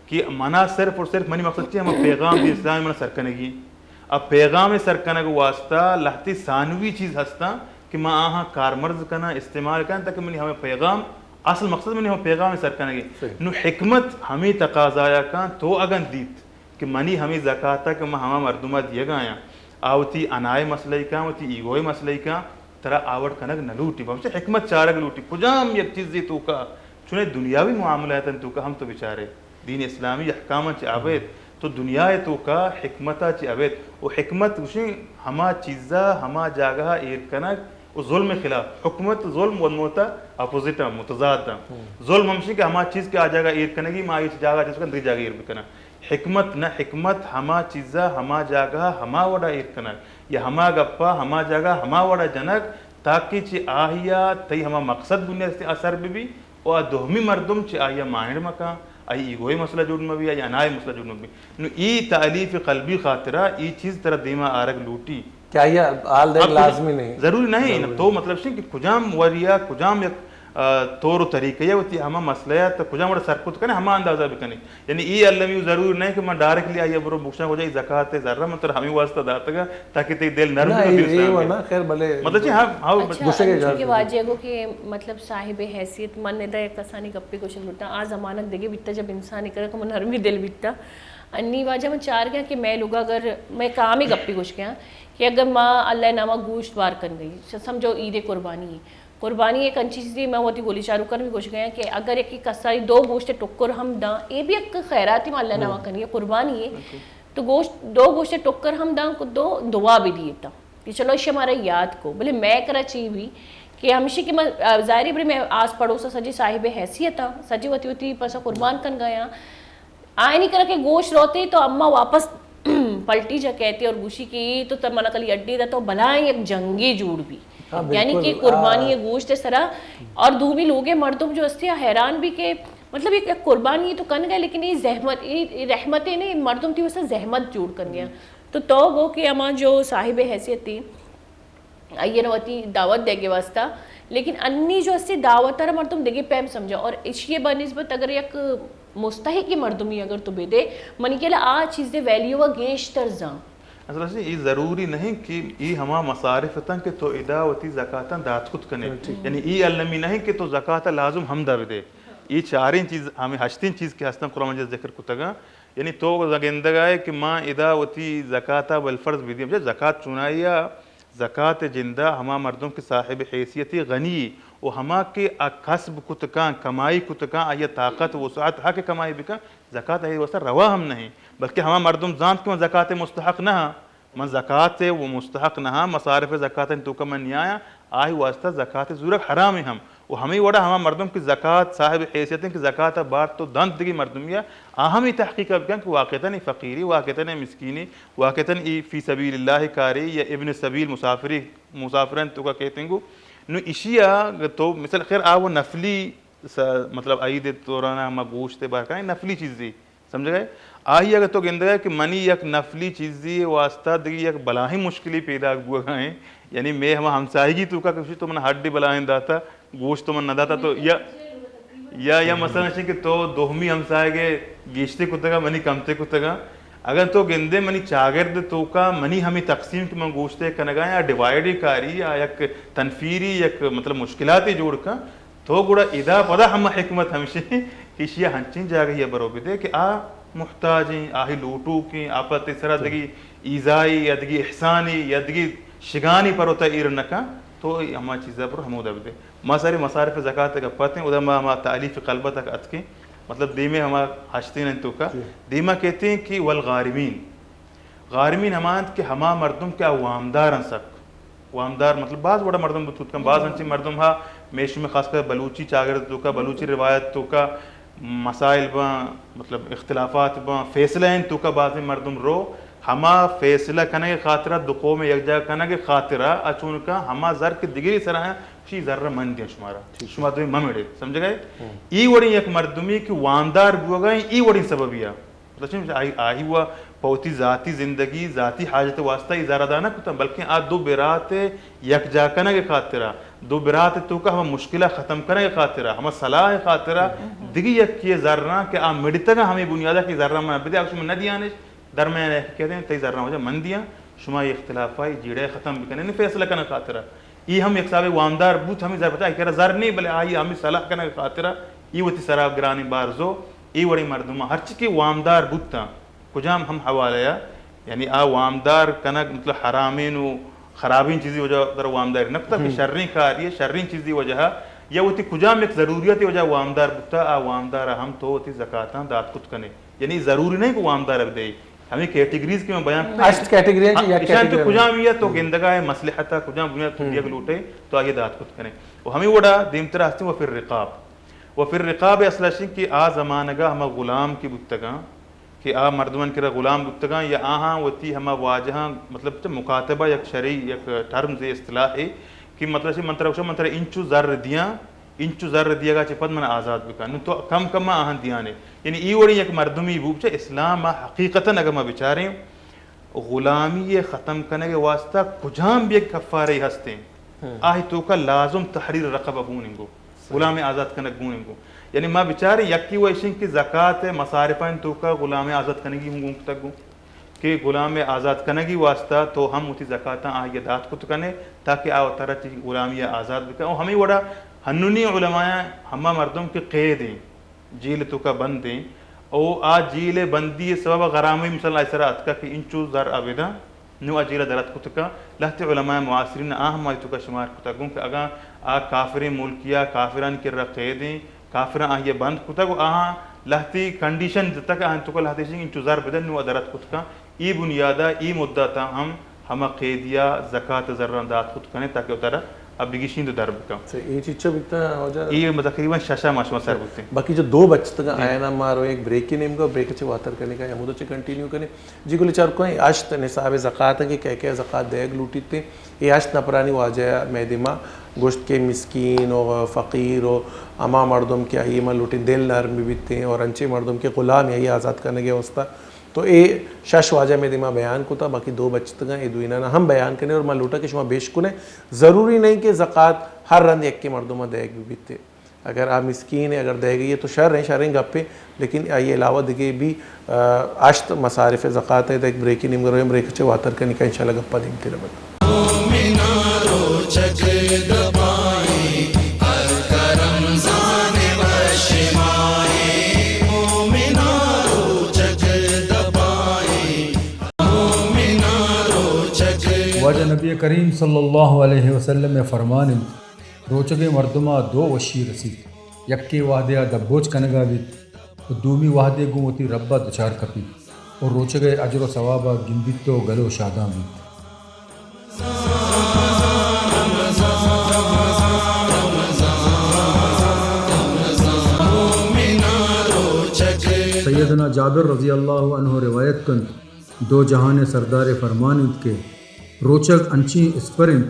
کہ منا صرف اور صرف منی مقصد چی ہما پیغام دین اسلام منا سرکنگی، اب پیغام سرکنگ واسطہ لہتی ثانوی چیز ہستاں کہ ما آہاں کارمرز کناں، استعمال کناں تاکہ منی ہمیں پیغام، اصل مقصد منی ہمیں پیغام سرکنگی۔ نو حکمت ہمیں تقاضایا کن تو اگن دیت کہ منی ہمیں زکاتا کہ من ہما مردما دیگایاں، آ وتی انائے مسئلہ کن، وتی ایگوئے مسئلہ کن، ترا آوڑ کنگ نہ لوٹی، بلکہ حکمت چارگ لوٹی۔ کجام یک چیزی توکا، چنے دنیاوی معاملاتن توکا ہم تو بچارے، دین اسلامی احکاماں چہ ابید، تو دنیا توکا حکمتا چہ ابید، و حکمت گوشیں ہما چیزا ہما جاگہا ایر کنگ و ظلم خلاف۔ حکمت ظلم و موتا اپوزٹ ہیں، متضاد ہیں۔ ظلم ہمشی کہ ہما چیز کہ آ جاگہ ایر کنگی، ما اے جاگہ چیز کن، دگہ جاگہ ایر بکناں۔ حکمت نہ، حکمت ہما چیزا ہما جاگہ ہما وڑا ایر کنگ یا ہما گپا ہما جاگہ ہما وڑا جنگ، تاکہ چہ آہیا تئی ہما مقصد بنیاد اثر بہ بی و آ دومی مردم چہ آہیا مائنڈ مکن، آئی ایگوئے مسئلہ جوڑ مبی، آئی انائے مسئلہ جوڑ مبی۔ نو ای تالیف قلبی خاطرا ای چیز ترا دیما آرگ لوٹی۔ کہ آئی ء حال دیگ اب کجا-، لازمی نہیں۔ ضروری نہیں، ضروری تو نہیں۔ مطلب شی کہ کجام وریا، کجام یک، آ، طور و طریقہ یا وتی ہما مسئلہ یا تو کجام وڑا سر کت کنے، ہما اندازہ بکنے۔ یعنی ای المی ضروری نہیں کہ من ڈائریکٹلی آئی برو بخشاں، کجا ای زکات ہے، ذرہ من تر ہمیں واسطہ داتگا تاکہ تی دل نرم نہ، بی، اے، دل اے سیاہ و بی۔ نہ، خیر بلے مطلب چی ہم، ہم اچھا، گوشے کے انچو کہ جاتے۔ واجہ گو کہ مطلب صاحب حیثیت من ندا یک کسانی گپی گوشگ لوٹا، آ زمانہ دگے بیتا جب انسان کرا کہ من نرمی دل بیتا۔ انی واجہ من چار گیا کہ میں لوگا اگر میں کامی گپی گوش گیا کہ اگر ما اللہ ناما گوشت وار کن گئی، س-، سمجھو عید قربانی ہے۔ قربانی ایک انچی چیزی، میں وتی گولی چارو کر بھی گوش گیا کہ اگر ایک کساری دو گوشت ٹکر ہم داں، اے بھی ایک خیراتی ما اللہ ناما کنی ہے، قربانی ہے۔ تو گوشت، دو گوشت ٹکر ہم داں کو دو دعا بھی دیتا کہ چلو ایشی ہمارا یاد کو۔ بلے میں کرا چی بھی کہ ہمشی کہ میں، آ، ظاہری بلے میں آس پڑوسا سجی صاحب حیثیت ہاں، سجی وتی وتی پسا قربان کن گیا۔ آئینی کرا کہ گوشت روتے تو اما واپس پلٹی جا کہتے اور گوشی کہ اے تو تب منا کلی اڈی دا تو بلائیں یک جنگی جوڑ بھی۔ ہاں، یعنی بالکل۔ کہ قربانی آ۔ یہ گوشت سرا اور دومی لوگے مردم جو ہستے حیران بھی کہ مطلب ایک، ایک قربانی تو کن گئے لیکن یہ زحمت، یہ رحمتیں نے مردم تھی واسطہ زحمت جوڑ کن گیا۔ تو تو گو کہ اما جو صاحب حیثیت تھی، آئی ء وتی دعوت دیگ ء واسطہ، لیکن انی جو استی دعوت ء مردم دگہ پیم سمجھا اور اشی ء بہ نسبت اگر یک مستحقی مردمی اگر تو بدے، منی خیال ء آ چیز ء ویلیو ء گیشتر زان۔ اصل اسی یہ ضروری نہیں کہ یہ ہما مصارف تن کہ تو ادا وتی زکاتاں دات کت کنے۔ ہاں، ٹھیک۔ یعنی یہ المی نہیں کہ تو زکات لازم ہمدا بدے۔ یہ چاریں چیز، ہمیں ہشتیں چیز کہ ہستن قرآن مجید ذکر کتگا۔ یعنی تو گندگا ہے کہ ما ادا وتی زکات بالفرض بدیم۔ زکات چونائی زکات ء جندا ہما مردم کہ صاحب حیثیت غنی و ہما کہ آ کسب کت کن، کمائی کت کن، آئی ء طاقت و وسعت ہا کہ کمائی بکن، زکات آئی واسطہ روا ہم نہیں، بلکہ ہما مردم زانت کہ من زکات ء مستحق نہ ہاں، من زکات ءِ و مستحق نہ آں، مصارف زکات ءِ توکا من نیایاں، آئی واسطہ زکات زورگ حرام ہم۔ و ہمے وڑا ہما مردم کہ زکات صاحب حیثیت ہیں کہ زکات بارت و دنت دگی مردمی، آ ہم ای تحقیق بکن کہ واقعتاً ای فقیری، واقعتاً ای مسکینی، واقعتاً ای فی سبیل اللہ کاری یا ابن سبیل مسافری، مسافران توکا کہتیں گو۔ نو اشیا تو مثال خیر آ و نفلی س-، مطلب عید دوران ہما گوشت بار کنیں نفلی چیزی سمجھگئے؟ آئی اگر تو گندگئے کہ منی یک نفلی چیزی واسطہ دگہ یک بلاہیں مشکلی پیدا بوگا ہیں، یعنی میں ہما ہمساہگی توکا کہ تو من ہڈی بلاہیں داتا، گوشت تو من نہ داتا، تو یا، یا، یا مثلاً چی کہ تو دوہمی ہمساہگے گیشتے کتگا، منی کمتے کتگا۔ اگر تو گندے منی چاگرد توکا منی ہمیں تقسیم کہ من گوشتے کنگا یا ڈیوائیڈ کاری یا یک تنفیری یک مطلب مشکلاتے جوڑ کن، تو گڑا ادا پدا ہما حکمت ہمشی کہ اشیا ہنچیں جاگہی ءَ برو بدے کہ آ محتاجیں، آہی لوٹوکیں، آ پہ تئی سرا دگی ایذائی یا دگی احسانی یا دگی شگانی پر وتا ایر نہ کن، تو ہما چیزا برو ہمودا بدے۔ ما ساری مصارف زکات ءِ گپ اتیں، ادا ما ہما تالیف قلبہ تک اتکیں، مطلب دیمے ہما ہشتین انت توکا، دیما کہتیں کہ والغارمین، غارمین ہما انت کہ ہما مردم کہ آ وامدار انت سک۔ وامدار مطلب باز وڑا مردم بوت کن، باز انچیں مردم ہا، میشم خاص کر بلوچی چاگرد توکا، بلوچی روایت توکا مسائل باں، مطلب اختلافات باں، فیصلہ انت توکا بازیں مردم رو، ہما فیصلہ کنگ خاطرہ، دو قوم یک جاہ کنگ خاطرہ، اچون کا ہما زر کہ دگری سرا ہیں، شی زر من دیاں شمارا، شما دوی ممڑے، سمجھگئے؟ ای وڑیں یک مردمی کہ وامدار بوگا ہیں، ای وڑیں سببیا۔ مطلب چی؟ آئی، آئی و پہ وتی ذاتی زندگی، ذاتی حاجت واسطہ ای زر ادا نہ کتن، بلکیں آ دو برات یکجا کنگ خاطرا، دو برات توکا ہما مشکلہ ختم کنگ خاطرا، ہما صلاح خاطرا، دگہ یکی زراں کہ آ مڑتگا ہمیں بنیادا کہ زراں من بدے، اگر شما نہ دیانش، درمیان یک کہتے ہیں، تئی زراں وجہ من دیاں، شما یہ اختلافائی جیڑے ختم بکنے، یعنی فیصلہ کنگ خاطرا۔ ای ہم یک صاحب وامدار بوت، ہمیں زر بچا، کرا زر نہیں، بلے آئی ہمیں صلاح کنگ خاطرا، ای وتی سرا گرانی بارزو، اے وڑیں مردماں ہرچی کہ وامدار بوتاں، کجام ہم حوالہ ءَ، یعنی آ وامدار کنگ مطلب حرامین و خرابین چیزی وجہ در وامداری نہ کتا کہ شریں کاری، شریں چیزی وجہ یا وتی کجام یک ضروریت وجہ وامدار بوتا، آ وامدار ہم تو وتی زکاتاں دات کت کنے۔ یعنی ضروری نہیں کہ وامدار بدے۔ ہمیں کیٹیگریز کہ میں بیان کتا، ہشت کیٹیگری ہیں، ہاں، یک اشان تو کیٹیگری کجام یہ تو گندگا ہے مصلحت، کجام بنیاد تو دیگ لوٹے تو آگے دات کت کنے۔ و ہمیں وڑا دیمترا ہستیں و فی الرقاب۔ و فی الرقاب اصل اشیں کہ آ زمانگا ہما غلام کہ بوتگاں، کہ آ مردمانی کرا غلام بوتگاں یا آہاں وتی ہما واجہاں، مطلب چہ مکاتبہ یک شرعی یک ٹرمز اصطلاحے کہ مطلب چہ من ترا گوشاں، من ترا انچو زر دیاں، انچو زر دیگا چہ پد من آزاد بکن۔ نوں تو کم کم آہاں دیانے۔ یعنی ای وڑیں یک مردمی بو، چہ اسلام حقیقتاً اگر ما بچاریں، غلامی ءِ ختم کنگ ءِ واسطہ کجام بھی یک کفارے ہستیں، آہی توکا لازم تحریر رقبہ بوننگو، غلام آزاد کنگ بوننگو۔ یعنی ما بچاریں یکی و ایشیں کہ زکات ءِ مصارفانی توکا غلام آزاد کنگی ہم گون کتگ گوں کہ غلام آزاد کنگی واسطہ تو ہم وتی زکاتاں آہی دات کت کنے تاکہ آ ترا چہ غلامی آزاد بکن۔ و ہمیں وڑا ہنونی علمایاں ہما مردم کہ قید ہیں، جیل توکا بند ایں، او آ جیل بندی سبب غرامہ مثلاً آئی سرا اتکا کہ انچو زر ابدا، نو آ جیل درات کتکا۔ لہتے علماء معاصرین آ ہم آئی توکا شمار کتا گوں کہ اگاں آ کافریں ملکیا، کافرانی کرا قید ایں، کافراں آئی بند کتا گو آہاں لہتی کنڈیشن دتا کہ آہاں توکا لہتے شنگ انچو زر بدن نو آ درات کتکا۔ ای بنیادا ای مدتا ہم ہما قیدیا زکات زراں دات کت کنے تاکہ وتارا اب بگیشین تو در بکن۔ صحیح، اے چیچا بیتا واجہ؟ اے تقریباً ششا ماہ شما سر بوتیں۔ باقی جو دو بچتگا آیانا ما رو ایک بریکی نیمگا، بریک چے واتر کنے کا ہمودا چے کنٹینیو کنے۔ جی گل چار کوئیں اشت نصاب زکات کہ کہہ کہہ زکات دیگ لوٹیتے۔ اے اشت نپرانی واجہ میدے ما گوشت کہ مسکین و فقیر و ہما مردم کہ آئی ما لوٹیں دل نرم بیتے اور انچے مردم کہ غلام آئی آزاد کنگے واسطہ تو اے شش واجہ مئے دیما بیان کتا، باقی دو بچتگاں، اے دوئینانا ہم بیان کنے اور ما لوٹا کہ شما بیش کنے۔ ضروری نہیں کہ زکات ہر رند یکے مردما دئیگ بہ بیت۔ اگر آ مسکین ہے، اگر دئیگی ہے تو شر ہیں، شریں گپے، لیکن آئی علاوہ دگے بھی، آ، اشت مصارف زکات ہے۔ تو ایک بریکی نیمگا رویں، بریک چے واتر کنی کا انشاءاللہ گپا دیم تیرا بند۔ مومناں روچگ دپائیں، ہلکا رمضان وش ماہیں۔ مومناں روچگ دپائیں، مومناں روچگ۔ واجہ نبی کریم صلی اللہ علیہ وسلم ءِ فرمان انت، روچگیں مردما دو وشی رسیت، یکے وہدے آ دبوچ کنگا بیت و دومی وہدے گوں وتی ربا دچار کپیت۔ و روچگ ء اجر و ثواب ء گندیت و گل و شادان بیت۔ سیدنا جابر رضی اللہ عنہ روایت کنت، دو جہان ء سردار ء فرمان انت کہ روچگ انچیں اسپر انت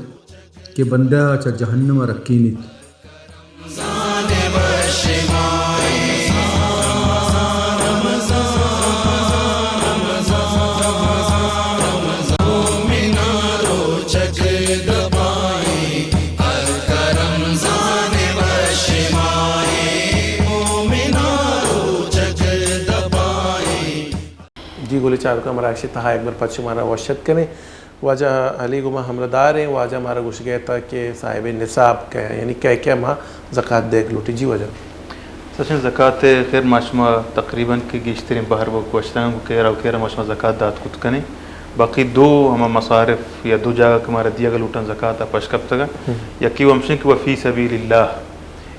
کہ بندہ ء چہ جہنم ء رکینیت۔ جی گلیں چاروکاں، مراگش ء تہا یک بر پد شمارا وش اتک کنیں۔ واجہ علی گوں ما ہمراہ دار ایں، واجہ مارا گوشگ ء اتاں کہ صاحب نصاب کئے، یعنی کئے کئے ما زکات دیگ لوٹی۔ جی واجہ۔ سچیں زکات ء خیر ما شما تقریباً کہ گیشتریں بہر و گوشتاں گوں کہ را و کہ را ما شما زکات دات کت کنیں۔ باقی دو ہما مصارف یا دو جاگہ کہ مارا دیگ لوٹاں زکات ء پش کپتگاں۔ ہم۔ یکی و ہمشیں کہ وفی سبیل اللہ،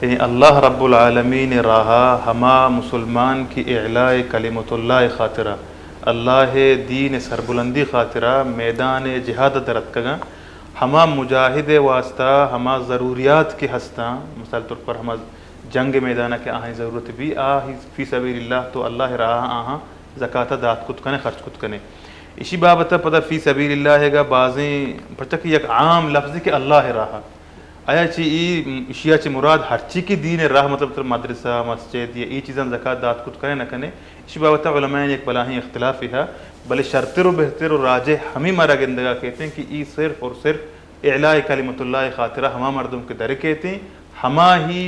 یعنی اللہ رب العالمین ء راہا ہما مسلمان کہ اعلاء کلمۃ اللہ ء خاطرا، اللہ ء دین ء سربلندی خاطرا میدان ء جہاد ء در اتکگاں، ہما مجاہد ء واسطہ ہما ضروریات کہ ہستاں، مثال طور پر ہما جنگ ء میدان ء کہ آہانی ضرورت بی، آ ہی فی سبیل اللہ تو اللہ ء راہا آہاں زکات ء دات کت کنے، خرچ کت کنے۔ اشی بابت ء پدا فی سبیل اللہ ء گا بازیں، پرچا کہ یک عام لفظے کہ اللہ ء راہا آیا چہ ای، ایشیا چہ مراد ہرچی کہ دین ء راہ، مطلب تر مدرسہ، مسجد یا ای چیزاں زکات دات کت کنے نہ کنے، ایشی بابت ء علماء یک بلاہیں اختلافے ہا، بلے شرتر و بہتر و راجح ہمے مارا گندگا کیتیں کہ ای صرف اور صرف اعلاء کلمۃ اللہ خاطرہ ہما مردم کہ در کیتیں، ہما ہی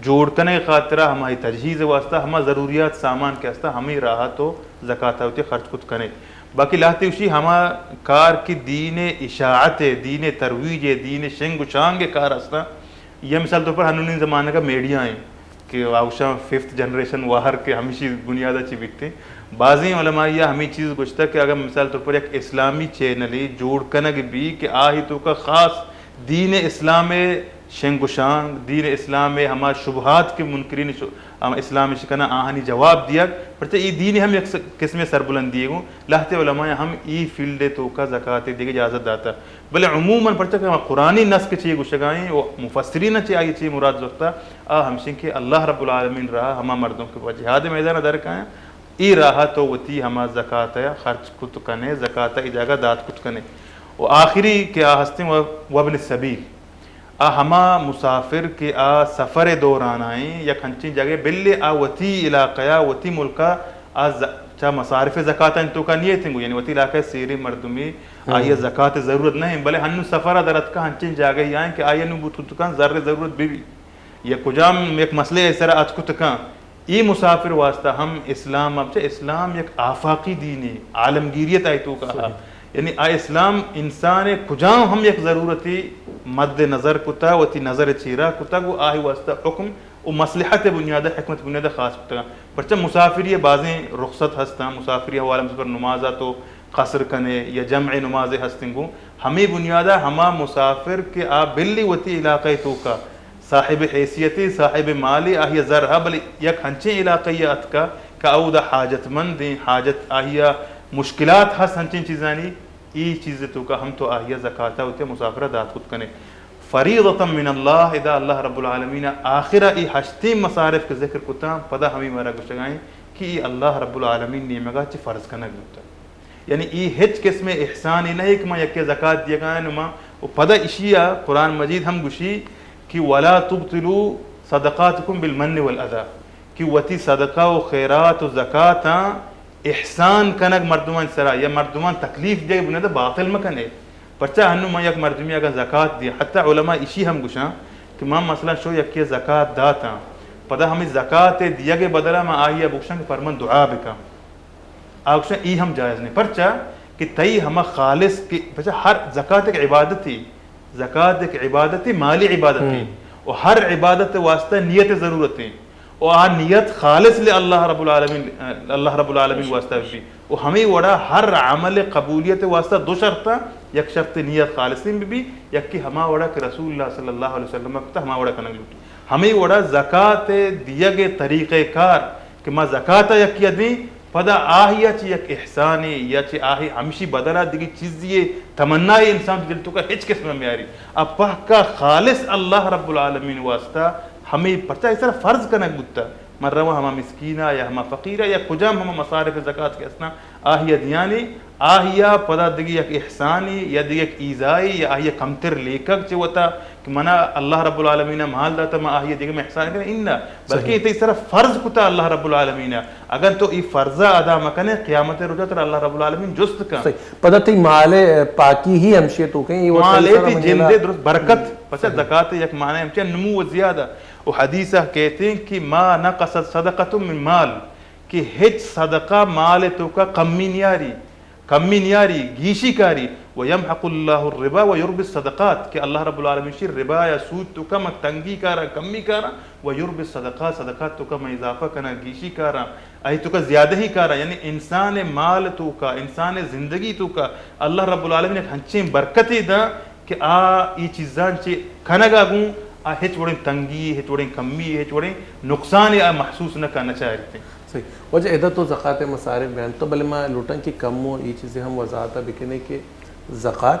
جوڑ کنگ خاطرہ، ہما ہی تجہیز واسطہ، ہما ضروریات سامان کہ ہستا، ہمے راہ تو زکات وتی خرچ کت کنے۔ باقی لہتے گوشی ہما کار کہ دین ء اشاعت ء، دین ء ترویج ء، دین ء شنگ و شانگ ء کار ہستاں، یا مثال طور پر ہنونیں زمانگ ء میڈیا ایں کہ آ گوشاں ففتھ جنریشن واہر کہ ہمیشی بنیاد ء چی بیتیں۔ بازیں علماء ء ہمے چیز گوشتہ کہ اگر مثال طور پر یک اسلامی چینلے جوڑ کنگ بی کہ آہی توکا خاص دین اسلام ء شنگ و شانگ، دین اسلام ء ہما شبہات کہ منکرین شو-، ہم اسلام اش کناں آہانی جواب دیگ، پرچہ ای دین ہم یک س-، قسمے سربلندی گوں، لہتے علماء ہم ای فیلڈ ء توکا زکات ء دیگ اجازت داتا۔ بلے عموماً پرچہ کہ ہما قرآنی نص کہ چی گوشگائیں و مفسرین چی آئی چی مراد زرتا، آ ہمشن کہ اللہ رب العالمین راہ ہما مردم کہ جہاد میدان در کایاں، ای راہ تو وتی ہما زکات ء خرچ کت کنے، زکات ء ای جاگہ دات کت کنے۔ و آخری کہ آ ہستیں و-، وابن السبیل، آ ہما مسافر کہ آ سفر ء دوران آئیں، یک ہنچیں جاگہ بلے آ وتی علاقہ ء وتی ملک ء آ ز-، چا مصارف زکات انت توکا نیتیں گو، یعنی وتی علاقہ ء سیریں مردمی ہاں۔ آئی ء زکات ء ضرورت نہ انت، بلے ہنو سفر ء در اتکا ہنچیں جاگہ آئیں کہ آئی ء نو بوت کت کن زر ء ضرورت بہ بی۔ یا کجام یک مسئلے ء سر ء اتک کت کن، اے مسافر واسطہ ہم اسلام، اب چہ اسلام یک آفاقی دینے، عالمگیریت آئی توکا ہا۔ صحیح۔ یعنی آ اسلام انسان ء کجام ہم یک ضرورتے مد نظر کتا، وتی نظر ء چیرا کتا، گو آہی واسطہ حکم و مصلحت ء بنیاد ء، حکمت بنیاد ء خاص کتگا۔ پرچہ مسافری ء بازیں رخصت ہستاں، مسافری حوالہ مثلاً نماز ء تو قصر کنے یا جمع نماز ء ہستیں گوں، ہمے بنیاد ء ہما مسافر کہ آ بلی وتی علاقہ ء توکا صاحب حیثیتے، صاحب مالے، آہی ء زر ہا، بلے یک ہنچیں علاقہ ء اتکا کہ اودا حاجت مندیں، حاجت آہی ء مشکلات ہست ہنچیں چیزانی، ای چیز توکا ہم تو آہی ء زکات ء وتی مسافر ء دات کت کنے۔ فریضۃ من اللہ، ادا اللہ رب العالمین ء آخر ء ای ہشتیں مصارف کہ ذکر کتاں، پدا ہمے مارا گوشگائیں کہ ای اللہ رب العالمین نیمگا چہ فرض کنگ بوتگ۔ یعنی ای ہچ قسم احسانے نہ کہ ما یکے زکات دیگا نو ما، و پدا اشیا قرآن مجید ہم گوشی کہ ولا تبطلوا صدقاتکم بالمن والاذی، کہ وتی صدقہ و خیرات و زکاتاں احسان کنگ مردمان سرا یا مردمان تکلیف دیگ بنیاد باطل مکنے۔ پرچہ ہنو ما یک مردمی اگر زکات دی، حتی علماء اشی ہم گوشاں کہ ما مثلاً شو یکے زکات داتاں، پدا ہمیں زکات دیگ بدلا ما آئی بگوشاں کہ پر من دعا بکن۔ آ گوشاں ای ہم جائز نہیں۔ پرچا کہ تئی ہما خالص کہ، پرچا ہر زکات ایک عبادتی، زکات ایک عبادتی، مالی عبادتی۔ ہم۔ و ہر عبادت واسطہ نیت ضرورت ہے۔ و آ نیت خالص لے اللہ رب العالمین، اللہ رب العالمین واسطہ بھی۔ و ہمیں وڑا ہر عمل قبولیت واسطہ دو شرط ہیں، یک شرط نیت خالصین بھی، یک کہ ہما وڑا کہ رسول اللہ صلی اللہ علیہ وسلم کتا ہما وڑا کنگ لوٹی۔ ہمیں وڑا زکات دیگ طریقہ کار کہ ما زکات یکی دیں، پدا آہیا چہ یک احسانے یا چہ آہی ہمشی بدلا دگہ چیزی تمنا انسان دل توکا ہچ قسم میاری۔ ا پہکا خالص اللہ رب العالمین واسطہ ہمیں پرچا اس طرح فرض کنگ بوتا۔ من رواں ہما مسکینا یا ہما فقیرا یا کجام ہما مصارف زکات کے اسنا آہیا دیانے، آہیا پدا دگہ یک احسانے یا دگہ یک ایزائے یا آہیا کمتر لیکگ چہ وتا کہ منا اللہ رب العالمین مال داتا، ما آہیا دگہ میں احسان کریں، انہ، بلکہ صحیح۔ تئی سر فرض کتا اللہ رب العالمین۔ اگر تو ای فرض ادا مکنے، قیامت روچا تر اللہ رب العالمین جست کن۔ صحیح۔ پدا تئی مال پاکی ہی ہمشی تو کہیں، مال تئی جند درست برکت، پس زکات یک معنی ہمچہ نمو و زیادہ۔ و حدیثہ کہتے ہیں کہ ما نقصت صدقۃ من مال، کہ ہچ صدقہ مال توکا کمی نیاری، کمی نیاری، گیشی کاری۔ و یمحق اللہ الربا و یربی الصدقات، کہ اللہ رب العالمین شی ربا یا سود توکا من تنگی کارا، کمی کارا، و یربی الصدقات، صدقات توکا من اضافہ کنا، گیشی کارا، اے توکا زیادہ ہی کارا۔ یعنی انسان مال توکا، انسان زندگی توکا اللہ رب العالمین ایک ہنچیں برکتے دا کہ آ ای چیزاں چہ کنگا گوں آ ہچ وڑیں تنگی، ہچ وڑیں کمی، ہچ وڑیں نقصان آ محسوس نہ کن، نہ چاریتے۔ صحیح۔ واجہ ادا تو زکات مصارف بیان تو، بلے ما لوٹاں کہ کم و ای چیزیں ہم وضاحت بکنے کہ زکات،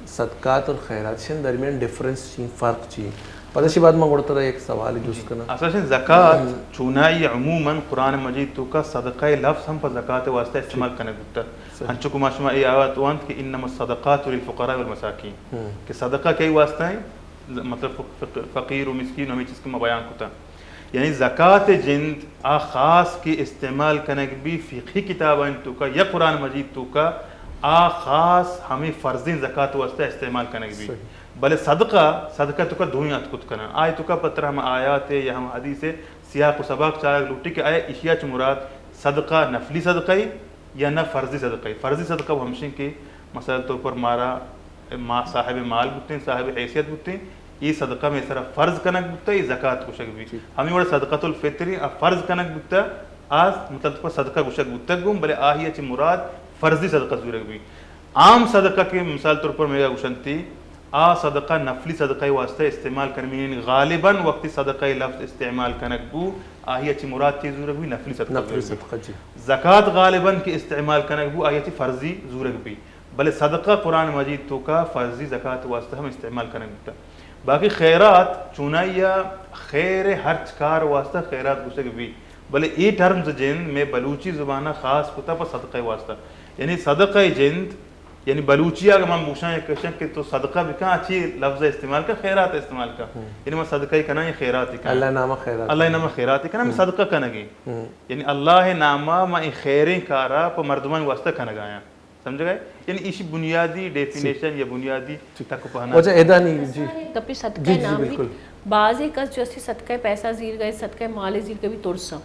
صدقات اور خیرات شن درمیان ڈفرنس چی، فرق چی؟ پدا شی بعد ما گڑا ترا ایک سوال جست کنا۔ اصلا شن زکات چونائی عموماً قرآن مجید توکا صدقہ لفظ ہم پہ زکات واسطہ استعمال کنگ بوتا۔ صحیح۔ ہنچو کہ ما شما اے آیات وانت کہ انما الصدقات للفقراء والمساکین، کہ صدقہ کئی واسطہ ہیں؟ ز-، مطلب فق-، فق-، فقیر و مسکین، ہمیں چیز کہ ما بیان کتا۔ یعنی زکات جند آ خاص کہ استعمال کنگ بی فقہی کتابانی توکا یا قرآن مجید توکا، آ خاص ہمیں فرضیں زکات واسطہ استعمال کنگ بی۔ صحیح۔ بلے صدقہ، صدقہ توکا دوئیں اتکت کنن۔ آئی توکا پتر ہم آیات یا ہم حدیث سیاق و سباق چارگ لوٹی کہ آیا اشیا چ مراد صدقہ نفلی صدقہ ای یا نہ فرضی صدقہ ای؟ فرضی صدقہ وہ ہمشیں کہ مثال طور پر مارا ما صاحب مال بوتیں، صاحب حیثیت بوتیں، یہ صدقہ میں سرا فرض کنگ بوتا، یہ زکات گوشگ بی۔ ٹھیک۔ ہمیں وڑا صدقۃ الفطر ای، آ فرض کنگ بوتا، آ مطلب پر صدقہ گوشگ بوتا گوں، بلے آہی چ مراد فرضی صدقہ زورگ بی۔ عام صدقہ کہ مثال طور پر میگا گوشنتی، آ صدقہ نفلی صدقہ واسطہ استعمال کنگ بی، یعنی غالباً وقتی صدقہ لفظ استعمال کنگ بو، آہی چ مراد چی زورگ بی؟ نفلی صدقہ نفلی زورگ بی۔ صدقہ، جی۔ زکات غالباً کہ استعمال کنگ بو، آہی چ فرضی زورگ بی۔ بلے صدقہ قرآن مجید توکا فرضی زکات واسطہ ہم استعمال کنگ بوتا۔ باقی خیرات چونائیا خیر ہرچ کار واسطہ خیرات گوشگ بی۔ بلے اے ٹرمز جند میں بلوچی زبانہ خاص کتا پہ صدقہ واسطہ۔ یعنی صدقہ جند، یعنی بلوچی اگر من بوشاں یک کشن کہ تو صدقہ بکن، اچھی لفظ استعمال کن، خیرات استعمال کن۔ ہم۔ یعنی من صدقہ کنا یا خیرات کنا۔ اللہ نامہ خیرات اللہ کنا۔ نامہ خیرات کنا، میں ہم۔ صدقہ کنگی۔ ہم۔ یعنی اللہ نامہ ما این خیریں کارا پہ مردمان واسطہ کنگایا۔ سمجھ گئے؟ یعنی ایشی بنیادی ڈیفینیشن یا بنیادی ٹھیک۔ تک پہنا۔ واجہ ادا نہیں، جی۔ گپی صدقہ جی، جی، نامی بالکل۔ بعضی کس جو اسی صدقہ پیسہ زیر گئے، صدقہ مال زیر گئے بھی ترسا۔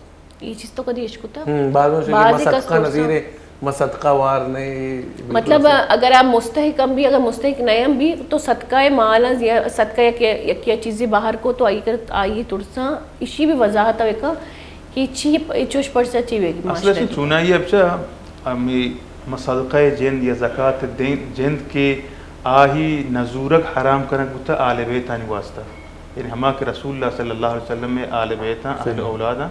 یہ چیز تو کدی اشکتا؟ ہم، بعض میں بعضی کس صدقہ نہ زیرے، میں صدقہ وار نہیں، بالکل مطلب، صحیح۔ اگر آپ مستحق ہم بھی، اگر مستحق نہیں ہم بھی، تو صدقہ مال یا صدقہ یک، یک، یک چیزی باہر کو تو آئی کر، آئی ترسا، اشی بھی وضاحت ہے کہ کہ چی چوش پرچا چی بیگ اصل معاشرہ چونائی ابچا ہمیں ہما صدقہ جند یا زکات دین جند کہ آہی نزورگ حرام کنگ بوتا آل بیتانی واسطہ، یعنی ہما کہ رسول اللہ صلی اللہ علیہ وسلم میں آل بیتاں، اہل صحیح۔ اولاداں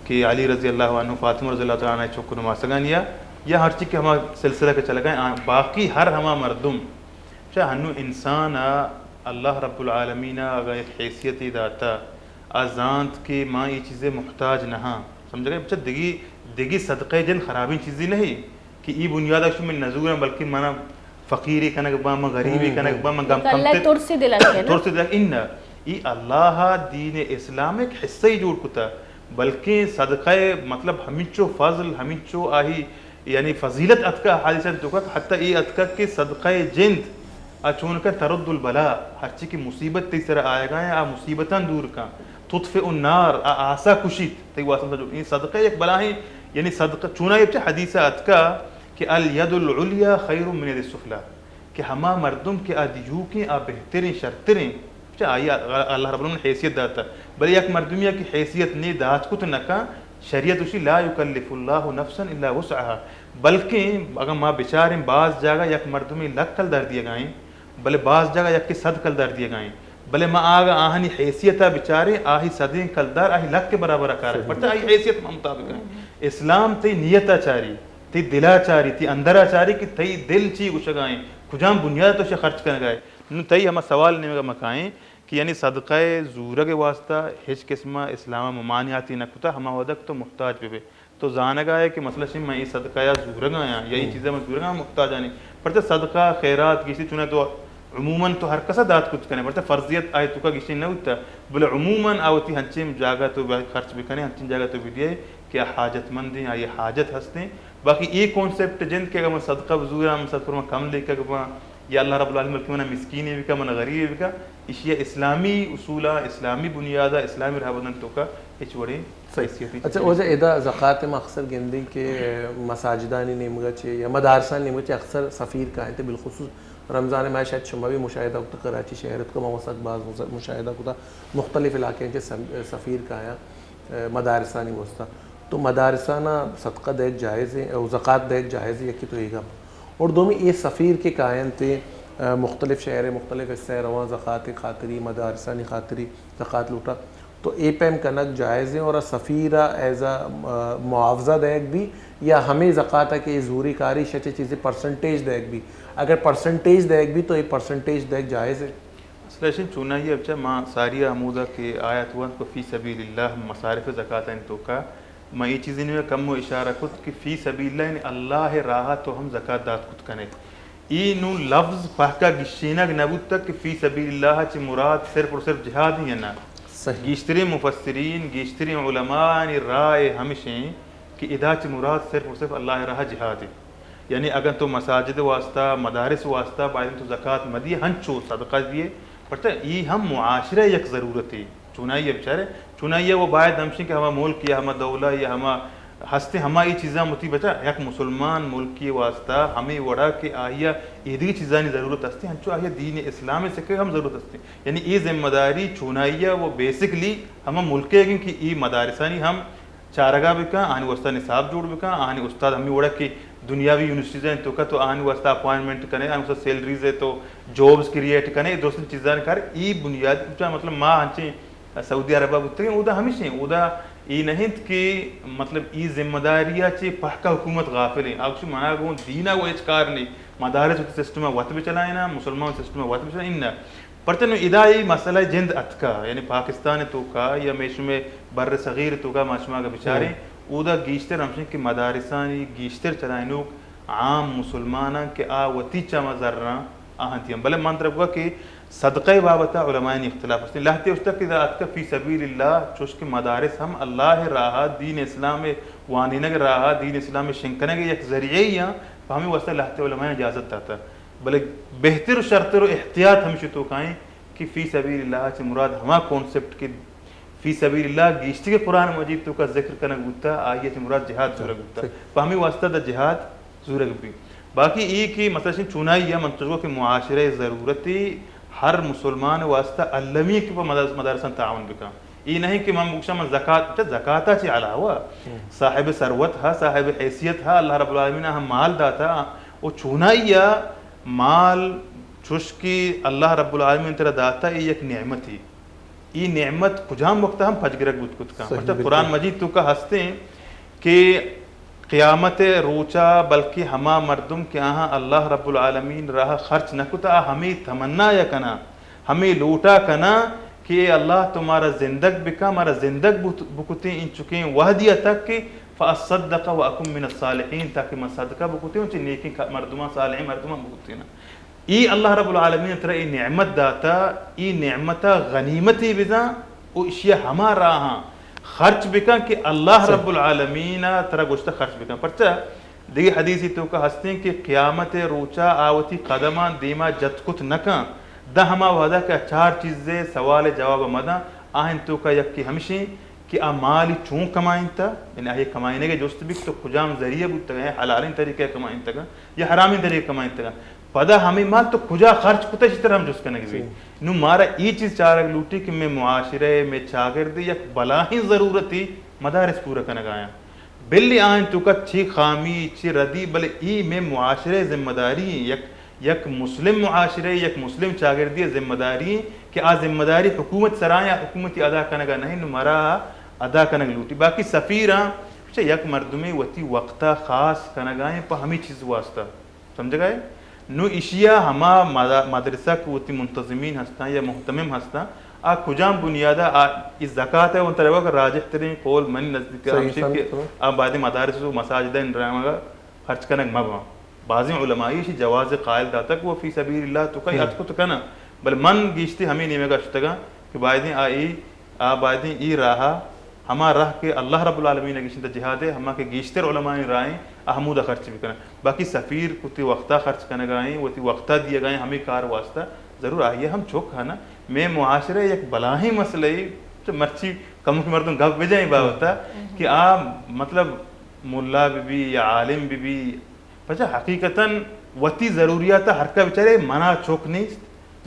کہ علی رضی اللہ عنہ، فاطمہ رضی اللہ تعالیٰ عنہ چک نماسگان یا یا ہرچی کہ ہما سلسلہ کہ چلگا ہیں، آ، باقی ہر ہما مردم چا ہنو انسان ء اللہ رب العالمین ء اگاں یک حیثیتے داتا، آ زانت کہ ما اے چیزے محتاج نہ آں۔ سمجھگ ء بچہ دگی، دگی صدقہ جند خرابیں چیزے نہیں کہ ای بنیاد ء شمے نزور ہیں، بلکہ منا فقیری کنگ با، من غریبی ہم، کنگ ہم۔ با، من گم اللہ کمتر ترسی دل ء کن۔ ترسی دل ء ان۔ ای اللہ ء دین اسلام ایک حصہ ہی جوڑ کتا، بلکہ صدقہ مطلب ہمینچو فضل، ہمینچو آہی یعنی فضیلت اتکا حادثہ توکا، حتی اے اتکا کہ صدقہ جند آ چون کن ترد البلاء، ہرچی کہ مصیبت تئی سر آیگا ہیں، آ مصیبتاں دور کن، تطفئ النار، آ آسا کشیت، تئی واسطہ جو این صدقہ یک بلاہیں، یعنی صدقہ چونا یہ حدیث اتکا کہ الید العلیا خیر من الید السفلی، کہ ہما مردم کہ آ دیوکیں، آ بہتریں، شرتریں، چہ آئی ء اللہ رب العالمین حیثیت داتا، بلے یک مردمی ء کہ حیثیت نے دات کت نہ کن، شریعت گوشی، لا یکلف اللہ نفسا الا وسعها، بلکیں اگاں ما بچاریں باز جاگہ یک مردمی لک کلدار دیگا ایں، بلے باز جاگہ یکے صد کلدار دیگا ایں، بلے ما آگا آہانی حیثیت ء بچاریں، آہی صدیں کلدار آہی لک کے برابر ء کار، پرچہ آہی حیثیت مطابق ہیں۔ اسلام تئی نیت ءَ چاری، تئی دل ءَ چاری، تئی اندر ءَ چاری کہ تئی دل چی گوشگ ءَ ایں، کجام بنیاد ءَ تو اشی ءَ خرچ کنگ ءَ ئے۔ نوں تئی ہما سوال نیمگ ءَ مکائیں کہ یعنی صدقہ ءِ زورگ ءِ واسطہ ہچ قسم ءَ اسلام ءَ ممانعتی نہ کتہ، ہما وھد ءَ کہ تو محتاج بہ بئے۔ تو زانگ ءَ ئے کہ مثلاً شی من اے صدقہ ءَ زورگ ءَ آں یا اے ہم۔ چیز ءَ من زورگ ءَ آں، محتاجانی۔ پرچہ صدقہ، خیرات، گیشتر چوناہا تو عموماً تو ہر کس ءَ دات کت کن ئے، پرچہ فرضیت آئی توکا گیشتر نہ بوتہ، بلے عموماً آ وتی ہنچیں جاگہ تو باید خرچ بکن ئے، ہنچیں جاگہ تو بدیئے کہ آ حاجت مندیں، آئی حاجت ہستیں۔ باقی اے کانسپٹ جند کہ اگر من صدقہ بزوراں، من صدقہ من کم لیکگ باں، یا اللہ رب العالمین بلکہ منا مسکینے بکا، منا غریبے بکا، ایشی ءَ اسلامی اصولا، اسلامی بنیادا، اسلامی رہبندانی توکا ہچ وڑیں صحیح۔ حیثیتے اچھا، چیزے واجہ، ادا زکات ما اکثر گندیں کہ مساجدانی نیمگا چے یا مدارسانی نیمگا چے اکثر سفیر کاینت، بالخصوص رمضان ماہ شاید شما بھی مشاہدہ کتا، کراچی شہر اتکا، ما وسک باز مشاہدہ کتا، مختلف علاقے چے سم-، سفیر کایاں، اے، مدارسانی واسطہ۔ تو مدارسانا صدقہ دئیگ جائز ایں، او زکات دئیگ جائز ایں، یکے تو اے گپ۔ اور دومی اے سفیر کہ کاینت، اے، مختلف شہر، مختلف حصہ رواں زکات خاطری، مدارسانی خاطری زکات لوٹا۔ تو اے پیم کنگ جائز ایں اور سفیر ءَ ایز ا، آ، معاوضہ دئیگ بی یا ہمے زکات ءَ کہ اے زوری کاری شہ چہ چیزے پرسنٹیج دئیگ بی؟ اگر پرسنٹیج دئیگ بی تو اے پرسنٹیج دئیگ جائز ایں؟ اصل ءَ چونائی ءَ بچار ما ساری ءَ ہمودا کہ آیت وانت کہ فی سبیل اللہ مصارف زکات ءِ توکا، ما اے چیزے نیمگا کمو اشارہ کت کہ فی سبیل اللہ یعنی اللہ ءِ راہ ءَ تو ہم زکات دات کت کن ئے۔ اے نوں لفظ پہکا گیشینگ نہ بوتگ کہ فی سبیل اللہ ءَ چہ مراد صرف اور صرف جہاد ایں یا نہ۔ صحیح۔ گیشتریں مفسرین، گیشتریں علماءانی رائے ہمش ایں کہ ادا چہ مراد صرف اور صرف اللہ ءِ راہ ءَ جہاد ایں۔ یعنی اگاں تو مساجد ءِ واسطہ، مدارس ءِ واسطہ باید تو زکات مدیئے، ہنچو صدقہ دیئے، پرچہ اے ہم معاشرہ ءِ یک ضرورتے۔ چونائی ءَ بچارے، چونائی ءَ وہ باید ہمشیں کہ ہما ملک یا ہما دولہ یا ہما ہستیں، ہما اے چیزاں وتی بچا، یک مسلمان ملکے ءِ واسطہ ہمے وڑا کہ آئی ءَ ایدگہ چیزانی ضرورت ہستیں، ہنچو آئی ءَ دین اسلام ءِ سکگ ہم ضرورت ہستیں۔ یعنی اے ذمہ داری چونائی ءَ وہ بیسکلی ہما ملک ءِ کہ اے مدارسانی ہم چارگا بکن، آہانی واسطہ نصاب جوڑ بکن، آہانی استاد ہمے وڑا کہ دنیاوی یونیورسٹیز انت توکا تو آہانی واسطہ اپوائنٹمنٹ کنے، آہانی واسطہ سیلریز ءِ تو جابز کریئیٹ کنے، اے درستیں چیزانی کار، اے بنیادی، مطلب ما انچیں سعودی عرب ءَ بوتگیں، اودا ہمیش انت، اودا اے نہ انت کہ مطلب اے ذمہ داری ءَ چہ پہکا حکومت غافل انت۔ آ گوشی منا گوں دین ءَ گوں ہچ کار نی، مدارس وتی سسٹم ءَ وت بچلائیناں، مسلمان سسٹم ءَ وت بچلائیناں، اناں۔ پرچہ نوں ادا اے مسئلہ جند اتکا، یعنی پاکستان ءِ توکا یا مئے شمئے بر صغیر ءِ توکا ما شما اگہ بچاریں، اودا گیشتر ہمشیں کہ مدارسانی گیشتر چلائینوک عام مسلماناں کہ آ وتی چم ءَ زراں آہاں دیاں۔ بلے من ترا گوا کہ صدقہ ءِ بابت ءَ علماءانی اختلاف است۔ لہتے اشتگ کہ ادا اتکا فی سبیل اللہ، چوش کہ مدارس ہم اللہ ءِ راہ ءَ، دین اسلام ءِ وانینگ ءِ راہ ءَ، دین اسلام ءِ شنگ کنگ ءِ یک ذریعہ ای آں، پہ ہمے واسطہ لہتے علماء اجازت داتا۔ بلے بہتر و شرتر و احتیاط ہمیشی توکا ایں کہ فی سبیل اللہ چہ مراد ہما کانسپٹ کہ فی سبیل اللہ گیشتر کہ قرآن مجید توکا ذکر کنگ بوتا، آئی چہ مراد جہاد زورگ بوتا۔ پہ ہمے واسطہ دا جہاد زورگ بی۔ باقی اے کہ مثلاً چونائی ءَ من تو کہ معاشرہ ضرورت ہر مسلمان واسطہ المی کہ پہ مدارس، مدارساں تعاون بکن۔ اے نہیں کہ من بگشاں من زکات، اچھا زکات ءَ چہ علاوہ صاحب ثروت ہا، صاحب حیثیت ہا، اللہ رب العالمین ءَ ہم مال داتا، و چونائی ءَ مال چوش کہ اللہ رب العالمین ترا داتا، اے یک نعمتی۔ اے نعمت کجام وقت ہم پجگرگ بوت کت کن۔ پرچہ قرآن مجید توکا ہستیں کہ قیامت روچا بلکہ ہما مردم کہ آہاں اللہ رب العالمین راہ خرچ نہ کتا، آ ہمے تمنا یا کنا، ہمے لوٹا کنا کہ اے اللہ تو مارا زندگ بکا، مارا زندگ بوت-، بکتیں انچکیں وہدی ءَ تک کہ فاصدق و اکن من الصالحین، تاکہ من صدقہ بکتیں و چہ نیکیں ک-، مردماں، صالحیں مردماں بکتیں۔ اے اللہ رب العالمین ترا اے نعمت داتا، اے نعمتا غنیمتے بزاں و اشیا ہما راہاں خرچ بکن کہ اللہ رب العالمین ترا گوشتا خرچ بکن۔ پرچا دگہ حدیثی توکا ہستیں کہ قیامت روچا آ وتی قدمان دیما جت کت نکن، داں ہما وہدا کہ آ چار چیزے سوال جواب مدن، آہن توکا یکے ہمشیں کہ آ مالی چون کمائینتا، یعنی آئی کمائینگے جست بیت تو کجام ذریعہ بوتگا، حلالیں طریقہ کمائینتگا یا حرامیں طریقہ کمائینتگا۔ پدا ہمے مال تو کجا خرچ کتا، اشی تر ہم جست کنگ بی۔ نوں مارا اے چیز چارگ لوٹی کہ مئے معاشرہ، مئے چاگردے یک بلاہیں ضرورتے مدارس پورا کنگا آیاں۔ بلے آئین توکا چی خامی، چی ردی، بلے اے مئے معاشرہ ذمہ داری ایں، یک، یک مسلم معاشرہ، یک مسلم چاگردی ذمہ داری ایں کہ آ ذمہ داری حکومت سرا یا حکومتی ادا کنگا نہیں، نوں مارا ادا کنگ لوٹی۔ باقی سفیراں چہ یک مردمے وتی وقتا خاص کنگائیں پہ ہمے چیز واسطہ، سمجھگائے؟ نو اشیا ہما مد-، مدرسہ کہ وتی منتظمین ہستاں یا مہتمم ہستاں، آ کجام بنیادا آ اے زکات ء اون ترا کہ راجح ترین قول منی نزدیک ہمشی کہ آ باید مدارس و مساجد ء انرامگا خرچ کنگ مہ باں۔ بازیں علماء ایشی جواز قائل داتگ و فی سبیل اللہ تو کئی اتکت کناں، بلے من گیشتی ہمے نیمگا شتگاں کہ بایدیں آ اے، آ بایدیں اے راہ، ہما راہ کہ اللہ رب العالمین ء گیشتہ جہاد ء، ہما کہ گیشتر علماء راہیں، آ ہمودا خرچ بکناں۔ باقی سفیر وتی وقتا خرچ کنگائیں، وتی وقتا دیگائیں ہمے کار واسطہ، ضرور آئی ہم چک ہنا۔ مئے معاشرہ یک بلاہیں مسئلہ ای، مرچی کمک مردم گپ بجائیں بابتا کہ آ مطلب ملا بہ بی یا عالم بہ بی، پچا حقیقتاً وتی ضروریات ہرکا بچارے، منا چک نیست،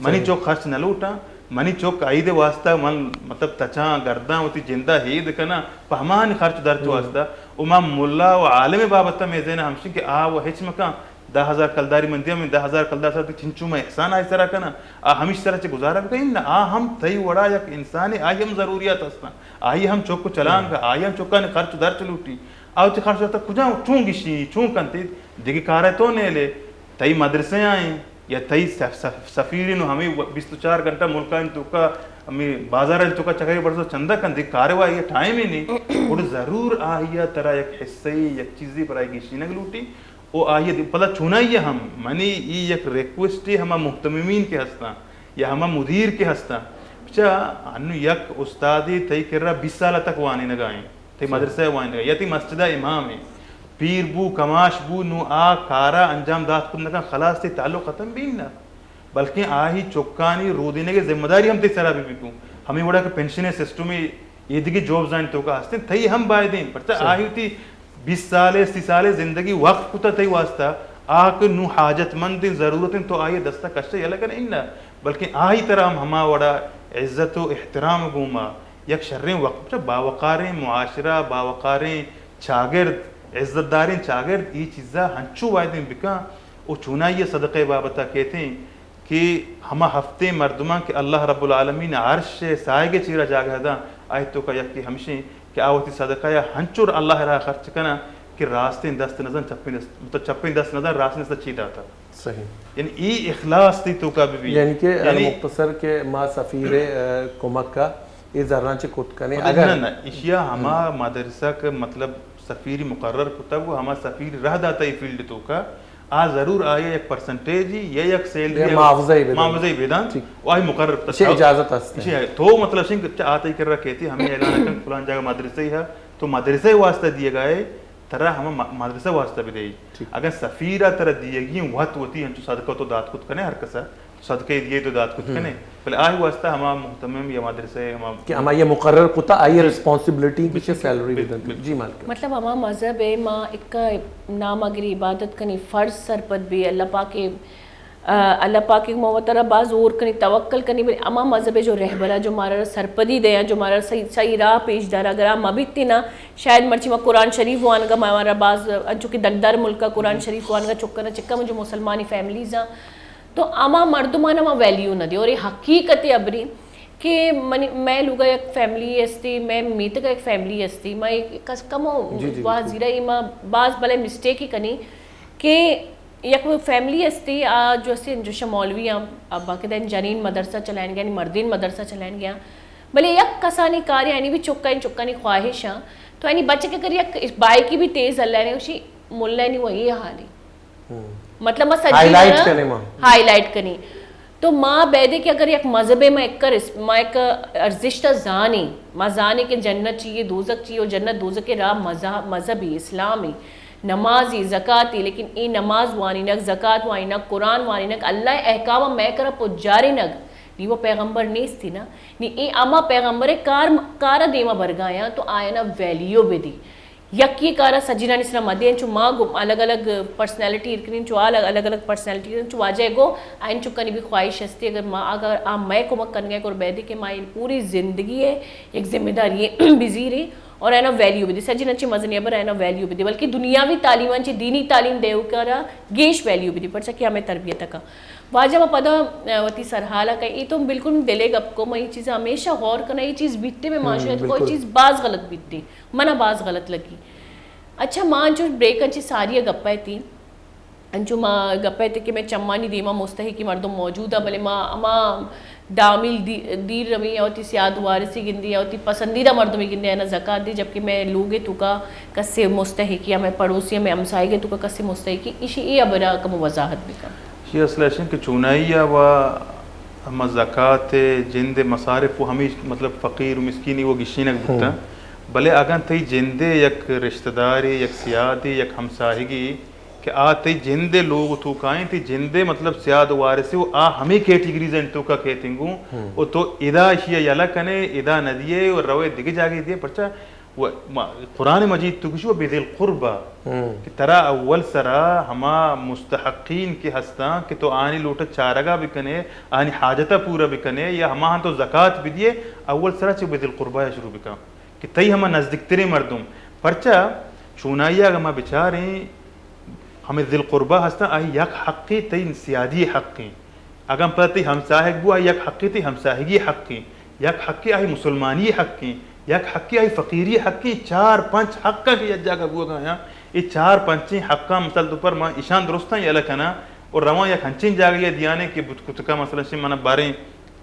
منی چک خرچ نہ لوٹاں، منی چک عید واسطہ من مطلب تچاں گرداں وتی جندا ہید کناں پہ ہمانی خرچ درچ واسطہ۔ و ما ملا و عالم بابت میں ذہن ہمشی کہ آ و ہچ مکان دہ ہزار کلداری من دیاں، من دہ ہزار کلدار سر چنچو میں احسان آئی سرا کناں، آ ہمیش سرا چہ گزارہ بکن، نہ آ ہم تئی وڑا یک انسانے، آئی ہم ضروریات ہستاں، آئی ہم چک و چلانگ، آئی ہم چکانی خرچ و درچ لوٹی۔ آ وتی خرچ وقت کجا چون گشی، چون کنتی؟ دگہ کارے تو نیلے۔ تئی مدرسے آئیں یا تئی سف-، سف-، سفیرین و ہمیں و-، بیست و چار گھنٹہ ملکانی توکا، ہمیں بازارانی توکا چکرے برزو چندہ کن، دگہ کارے وائی ٹائم ہی نہیں۔ گڑ ضرور آہیا ترا یک حصے، یک چیزی برای گشینگ لوٹی۔ او آہیا دی-، پدا چونائی ہم منی ای یک ریکویسٹ ہما مہتممین کے ہستاں یا ہما مدیر کے ہستاں۔ بچا انو یک استادے تئی کرا بیست سال تک وانینگائیں۔ تئی مدرسہ ء وانینگ ء یا تئی مسجد ء امام ء پیر بو، کماش بو، نوں آ کار ء انجام دات کت نہ کن، خلاص تئی تعلق ختم بین نہ، بلکیں آہی چکانی رودینگ ء ذمہ داری ہم تئی سرا بہ بیت۔ ہمے وڑا کہ پنشن ء سسٹم ء ایدگہ جابز آنی توکا ہستیں، تئی ہم بایدیں، پرچا آہی وتی بیست سال ء، سی سال ء زندگی وقف کتا تئی واسطہ، آ کہ نوں حاجت مند انت، ضرورت انت، تو آئی ء دستا کشے یلہ کن انت نہ، بلکیں آہی ترا ہم ہما وڑا عزت و احترام گوما یک شریں وقت، چہ باوقاریں معاشرہ، باوقاریں چاگرد، عزت داریں چاگرد، اے چیزا ہنچو بایدیں بکاں و چونائی ء صدقہ ء بابت ء کیتیں کہ ہما ہفتیں مردماں کہ اللہ رب العالمین عرش ء سائگ ء چیرا جاگہ داں، آئی توکا یکے ہمشیں کہ آ وتی صدقہ ء ہنچو اللہ ء راہ خرچ کناں کہ راستیں دست نزان چپیں دست، مطلب چپیں دست نزان راستیں دست ء چی داتا۔ صحیح۔ یعنی ای اخلاص تئی توکا بہ بی۔ یعنی کہ یعنی مختصر کہ ما سفیر، ء، کمک ء اے زراں چہ کت کنیں۔ مطلب اگر نہ، نہ، ایشیا ہما مدرسہ کہ مطلب سفیری مقرر کتگ و ہما سفیر رہ داتا ای فیلڈ توکا، آ ضرور آیا یک پرسنٹیج یا یک سیلری یا معاوضہ ای بدن۔ معاوضہ ای بدن۔ ٹھیک۔ و آئی مقرر کتگ۔ ایشی اجازت است۔ ایشی تو مطلب شنگ چہ آ تئی کرا کیتی ہمیں اعلان کن فلان جگہ مدرسہ ای ہے، تو مدرسہ واسطہ دیے گئے، ترا ہما م-، مدرسہ واسطہ بدئی۔ ٹھیک۔ اگاں سفیر ء ترا دیگی وت وتی انچو صدقہ تو دات کت کنے ہر کسا، صدقہ دیے تو دات کت کنے، بلے آئی واسطہ ہما مہتمم یا مدرسہ ہما کہ ہما یہ مقرر کتا، آئی ریسپانسبلٹی کی چہ سیلری بدنت۔ جی مالک۔ مطلب ہما مذہب ہے ما اکا نام اگر عبادت کنی فرض سرپد بھی اللہ پاک، آ، اللہ پاک ما وترا باز اور کنی، توکل کنی، بلے ہما مذہب جو رہبرا جو مارا سرپدی دیا، جو مارا صحیح، صحیح راہ پیش دارا، اگر آ مبیتی نا، شاید مرچی ما قرآن شریف وانگا، ما، مارا باز انچو کہ در در ملکا قرآن شریف وانگا چکنا چکا جو مسلمانی فیملیز آں، تو ہما مردمان ہما ویلیو نہ دے۔ اور یہ حقیقت ابری کہ منی، میں لوگا یک فیملی استی، میں میتگا یک فیملی استی، میں کس کمو جی، جی، واہ بالکل۔ زیرا ما باز بلے مسٹیک ہی کنی کہ یک فیملی استی، آ جو استی انجوش مولوی ہم، اب باقاعدہ جنین مدرسہ چلائن گیا، یعنی مردین مدرسہ چلائن گیا، بلے یک کسانی کار یعنی بھی چکانی، چکانی خواہش ہاں، تو یعنی بچے کے کر یک بائے کی بھی تیز اللہ نے اسی ملا نہیں وہ یہ حال ہے۔ مطلب ما سجی ہائی لائٹ کنی ما۔ ہائی لائٹ کنی۔ تو ما بیدے کہ اگر یک مذہب ما ایک کر اس-، ما ایک ارزشت زانی، ما زانی کہ جنت چیئے، دوزک چیئے، اور جنت دوزک کے راہ مذہب، مذہبی اسلامی، نمازی، زکاتی، لیکن اے نماز وانینک، زکات وانینک، قرآن وانینک، اللہ احکام میں کرا پجارینک، نی وہ پیغمبر نیستی نا، نی اے اما پیغمبر کار، کار دیما برگایا تو آیا نا ویلیو بدی۔ یکی کارا سجینانی سرا مدے، انچو ما گو الگ الگ پرسنالٹی ایر کنین، چو الگ، الگ الگ پرسنالٹی ایر کنین، چو واجہ گو آئین چکانی بھی خواہش ہستی، اگر ما، اگر آ مئے کمک کنگے کر بیدے کہ ما این پوری زندگی ہے یک ذمہ داری بزیری اور اینا ویلیو بدی، سجین انچی مزنی ابر اینا ویلیو بدی، بلکہ دنیاوی تعلیم انچی دینی تعلیم دے کرا گیش ویلیو بدی، پرچا کہ ہمیں تربیت کا۔ واجہ ما پدا، آ، وتی سرحالا کہ ای تو بالکل دلے گپ کو، ما یہ چیز ہمیشہ غور کنا، یہ چیز بیتے میں معاشرے تو کوئی چیز باز غلط بیتے، منا باز غلط لگی۔ اچھا، ما انچو بریک انچی ساری ء گپ ء تھی، انچو ما گپ ء تھی کہ مئے چمانی دیما مستحقی مردم موجود ء، بلے ما ہما ڈامیل دی-، دیر رویں ء وتی سیاد وارثی گندیں ء وتی پسندیدہ مردمی گندیں آنا زکات دی، جبکہ مئے لوگ ء توکا کسے مستحقی یا مئے پڑوسی یا مئے ہمسائگ ء توکا کسے مستحقی، ایشی اے ہبرا کمو وضاحت بکن۔ شی اصل ایش انت کہ چونائی ء و ہما زکات ء جند ء مصارف و ہمے مطلب فقیر و مسکینی و گشینگ بوتاں۔ بلے اگاں تئی جند ء یک رشتہ دارے، یک سیادے، یک ہمساہگے کہ آ تئی جند ء لوگ توکا انت، تئی جند ء مطلب سیاد و وارثے و آ ہمے کیٹیگریز انت توکا کیت انگوں و تو ادا اشی ء یلہ کنے، ادا ندیے و روے دگہ جاگے دیے، پرچا و ما-، قرآن مجید تو گوشی و بذی القربی کہ ترا اول سرا ہما مستحقین کہ ہستاں کہ تو آنی لوٹ چارگا بکنے، آنی حاجتا پورا بکنے یا ہماہاں تو زکات بدیے، اول سرا چہ بذی القربی شروع بکن کہ تئی ہما نزدیکتریں مردم۔ پرچا چونائی اگہ ما بچاریں ہمے ذی القربی ہستاں، آئی یک حقے تئی سیادی حقیں۔ اگاں پدا تئی ہمساہگ بو، آئی یک حقے تئی ہمساہگی حقیں، یک حقے آئی مسلمانی حقیں، یک حقے آئی فقیری حقیں، چار پنچ حقاں کہ یک جاگہ بوگا آیاں، اے چار پنچیں حقاں مثال تو پر ما ایشان درستاں یلہ کناں اور رواں یک ہنچیں جاگہ دیانے کہ بت کتکا مثلا شی منا باریں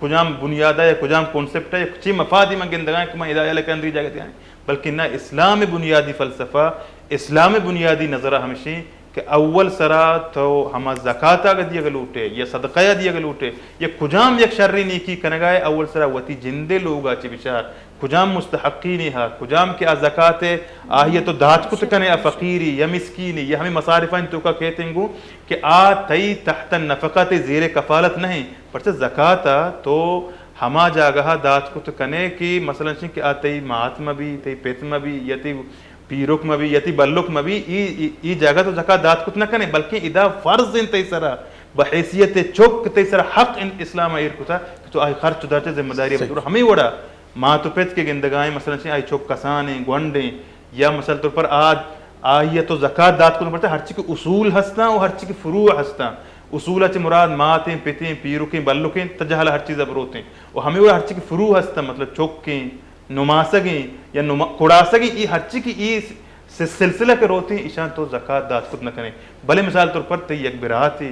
کجام بنیاد ء یا کجام کانسپٹ ء یا چی مفادی من گندگاں کہ من ادا یلہ کندری جاگہ دیاں، بلکہ نہ، اسلام ء بنیادی فلسفہ، اسلام ء بنیادی نظر ہمشیں کہ اول سرا تو ہما زکات ء دیگ لوٹے یا صدقہ ء دیگ لوٹے یا کجام یک شریں نیکی کنگا ہے، اول سرا وتی جندے لوگا چی بچار، کجام مستحقینے ہا، کجام کہ آ زکات ء آہی ء تو دات کت کنے، آ فقیری یا مسکینی یا ہمیں مصارفانی توکا کیتیں گوں کہ آ تئی تحت النفقہ، تئی زیر کفالت نہیں۔ پرچہ زکات ء تو ہما جاگہ ء دات کت کنے کہ مثلاً چنکہ آ تئی مات مہ بی، تئی پت مہ بی، یا تئی پیرک مہ بی، یا تئی بلک مہ بی، ای، ای، ای جاگہ تو زکات دات کت نہ کنے، بلکہ ادا فرض انت تئی سرا، بحیثیت چک تئی سرا حق انت اسلام ء ایر کتا کہ تو آئی خرچ و درچ ذمہ داری بزور۔ ہمیں وڑا مات و پت کہ گندگائیں، مثلاً چنکہ آئی چک کسانیں، گونڈیں، یا مثال طور پر آ، آئی ء تو زکات دات کن، پرچہ ہرچی کہ اصول ہستاں و ہرچی کہ فروع ہستاں۔ اصول ء چہ مراد ماتیں، پتیں، پیرکیں، بلکیں، تجہل ہر چیز ء بروتیں۔ و ہمیں وڑا ہرچی کہ فروع ہستاں، مطلب چکیں، نماسگیں یا نما-، کڑاسگیں، ای ہرچی کہ ای س-، سلسلہ کہ روتیں، ایشاں تو زکات دات کت نہ کنے۔ بلے مثال طور پر تئی یک براتے،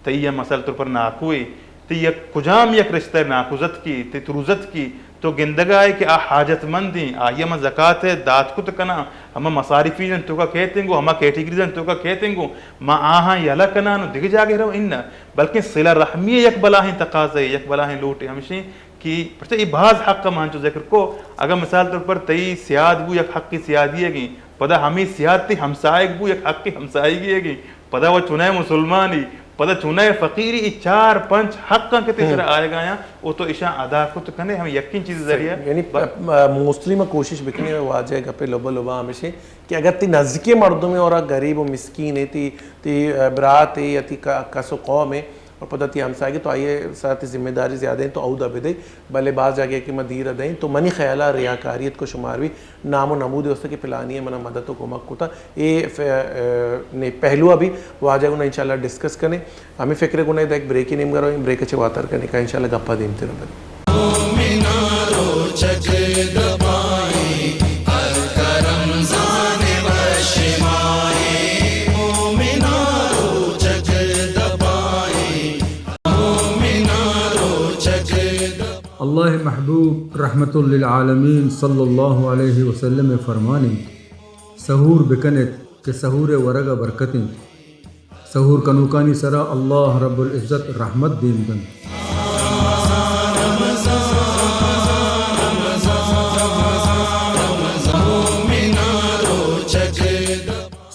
تئی یا مثال طور پر ناکوے، تئی یک کجام یک رشتہ ناکوزتکی، تئی تروزتکی، تو گندگا ئے کہ آ حاجت مندیں، آئی ء من زکات ء دات کت کناں، ہما مصارفین انت توکا کیتیں گوں، ہما کیٹیگریز انت توکا کیتیں گوں، ما آہاں یلہ کناں و دگہ جاگہ رو اناں، بلکیں صلہ رحمی ء یک بلاہیں تقاضہ، یک بلاہیں لوٹے ہمشیں کہ پرچہ اے باز حق ء من انچو ذکر کو، اگاں مثال طور پر تئی سیاد بو یک حقی سیادی ئیگیں، پدا ہمے سیاد تئی ہمسائگ بو یک حقی ہمسائگی ئیگیں، پدا و چونائے مسلمانی، پدا چونائے فقیری، اے چار پنچ حقاں کہ تئی سرا آیگایاں، او تو اشاں ادا کت کنے ہمے یکیں چیز ذریعہ۔ یعنی، ب-، م-، موسٹلی ما کوشش بکنیں واجہ گپے لبا لبا ہمیشیں کہ اگر تئی نزدیکی مردمے اور غریب و مسکین ہے، تئی، تئی، آ، برات ہے یا تئی ک-، کس و قوم ہے، اور پدا تئی ہمسائگی تو آئی سرا تئی ذمہ داری زیادہ ہیں تو اودا بدے، بلے باز جاگہ کہ ما دیر دیں تو منی خیالا ریاکاریت کو شمار بھی نام و نمود واسطے کہ پلانی ہے منا مدد و کمک کتا۔ اے ف-، اے، نے پہلو ابھی واجہ گنا انشاءاللہ ڈسکس کنے۔ ہمیں فکر گنا ایک بریکی نیم گرو، بریک چے واتر کنے کا انشاءاللہ گپا دیم تیر بنی۔ اللہ ء محبوب رحمت للعالمین صلی اللہ علیہ وسلم ء فرمان انت، سحور بکن ات کہ سحور ء ورگ ء برکت انت۔ سحور کنوکانی سرا اللہ رب العزت رحمت دیم دنت۔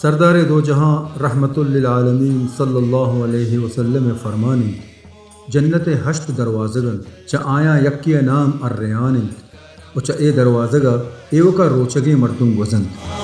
سردار دو جہاں رحمت للعالمین صلی اللہ علیہ وسلم ء فرمان انت، جنت ء ہشت دروازگ انت، چہ آیاں یکے ء نام الریان انت و چہ اے دروازگ ء ایوک ء روچگیں مردم گوزنت۔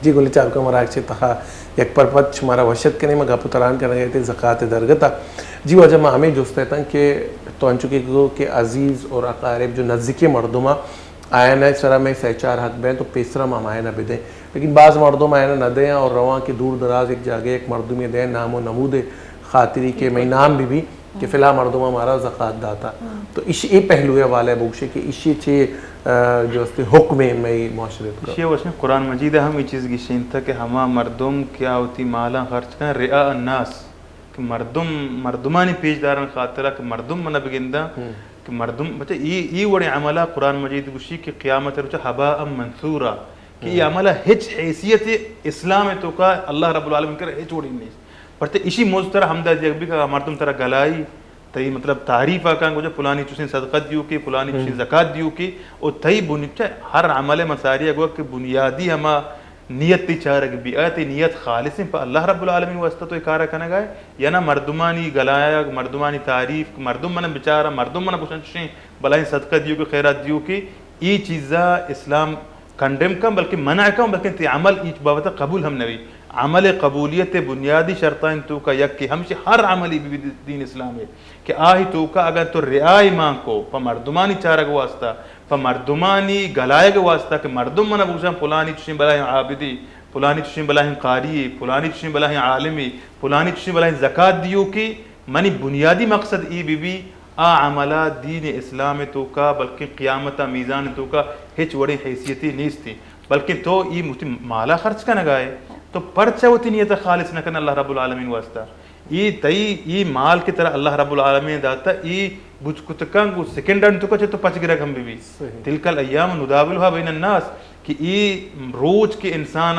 جی گل چاپ کا مراک چے تخا یک پر پد شمارا وشت کنے، ما گپ و تران کرنے گئے تھے زکات درگتا۔ جی واجہ ما ہمیں جوست ہے تن کہ تو انچو کہ گو کہ عزیز اور اقارب جو نزدیکی مردمہ آیان ء سرا مئے سئے چار حق بین تو پیسرا ما ہمایان ء بدیں۔ لیکن باز مردم آیان ء نہ دیں اور رواں کہ دور دراز یک جاگہ یک مردمے دیں نام و نمود خاطری کہ مئی نام بہ بی کہ فلاں مردم ء مارا زکات داتا۔ تو اش اے پہلو ء حوالہ بگوشے کہ اشی چے، آ، جو استے حکم مئی معاشرے تو۔ اشی وشیں قرآن مجید ء ہم اے چیز گشینتا کہ ہما مردم کہ آ وتی مالاں خرچ کن رعاء الناس، کہ مردم، مردمانی پیش دارن خاطرا کہ مردم منا بگنداں، کہ مردم، بچہ، ای، ای وڑیں عملا قرآن مجید گوشی کہ قیامت روچا ہباء منثورا، کہ ای عملا ہچ حیثیت اسلام توکا اللہ رب العالمین کرا ہچ وڑیں نیست۔ پرچہ اشی مزد ترا ہمدا دیگ بی کہ مردم ترا گلائی، تئی مطلب تعریف آ کن گوجا پلانی چوشیں صدقہ دیو کہ، پلانی چوشیں زکات دیو کہ، او تئی بنی-، چہ ہر عمل مساری گو کہ بنیادی ہما نیت تئی چارگ بی، آیا تئی نیت خالصیں پہ اللہ رب العالمین واسطہ تو اے کارا کنگا ئے، یا نہ مردمانی گلایگ، مردمانی تعریف، مردم من بچارا، مردم من گوشن چشیں بلاہیں صدقہ دیو کہ خیرات دیو کہ اے چیزا اسلام کنڈم کن، بلکہ منع کن، بلکہ تئی عمل اے بابت قبول ہم نبی۔ عمل قبولیت بنیادی شرطان توکا یک کہ ہمشی ہر عملی بی دین اسلام ہے کہ آہی توکا اگر تو رعای مان کو پہ مردمانی چارگ واسطہ، پہ مردمانی گلائگ واسطہ کہ مردم منا بوشن پلانی چشیں بلاہیں عابدی، پلانی چشیں بلاہیں قاری، پلانی چشیں بلاہیں عالمی، پلانی چشیں بلاہیں زکات دیو کہ منی بنیادی مقصد ای بی بی آ عملا دین اسلام توکا بلکہ قیامت میزان توکا ہچ وڑیں حیثیتی نیستی، بلکہ تو ای متی مالا خرچ کنگا ہے، تو پرچہ وتی نیت خالص نہ کن اللہ رب العالمین واسطہ۔ ای تئی ای مال کہ ترا اللہ رب العالمین داتا، ای بوت کتکاں گو سیکنڈ انت تو کچے تو پچ گرگ ہم بی بی۔ تلک الایام نداولها بین الناس، کہ ای روچ کہ انسان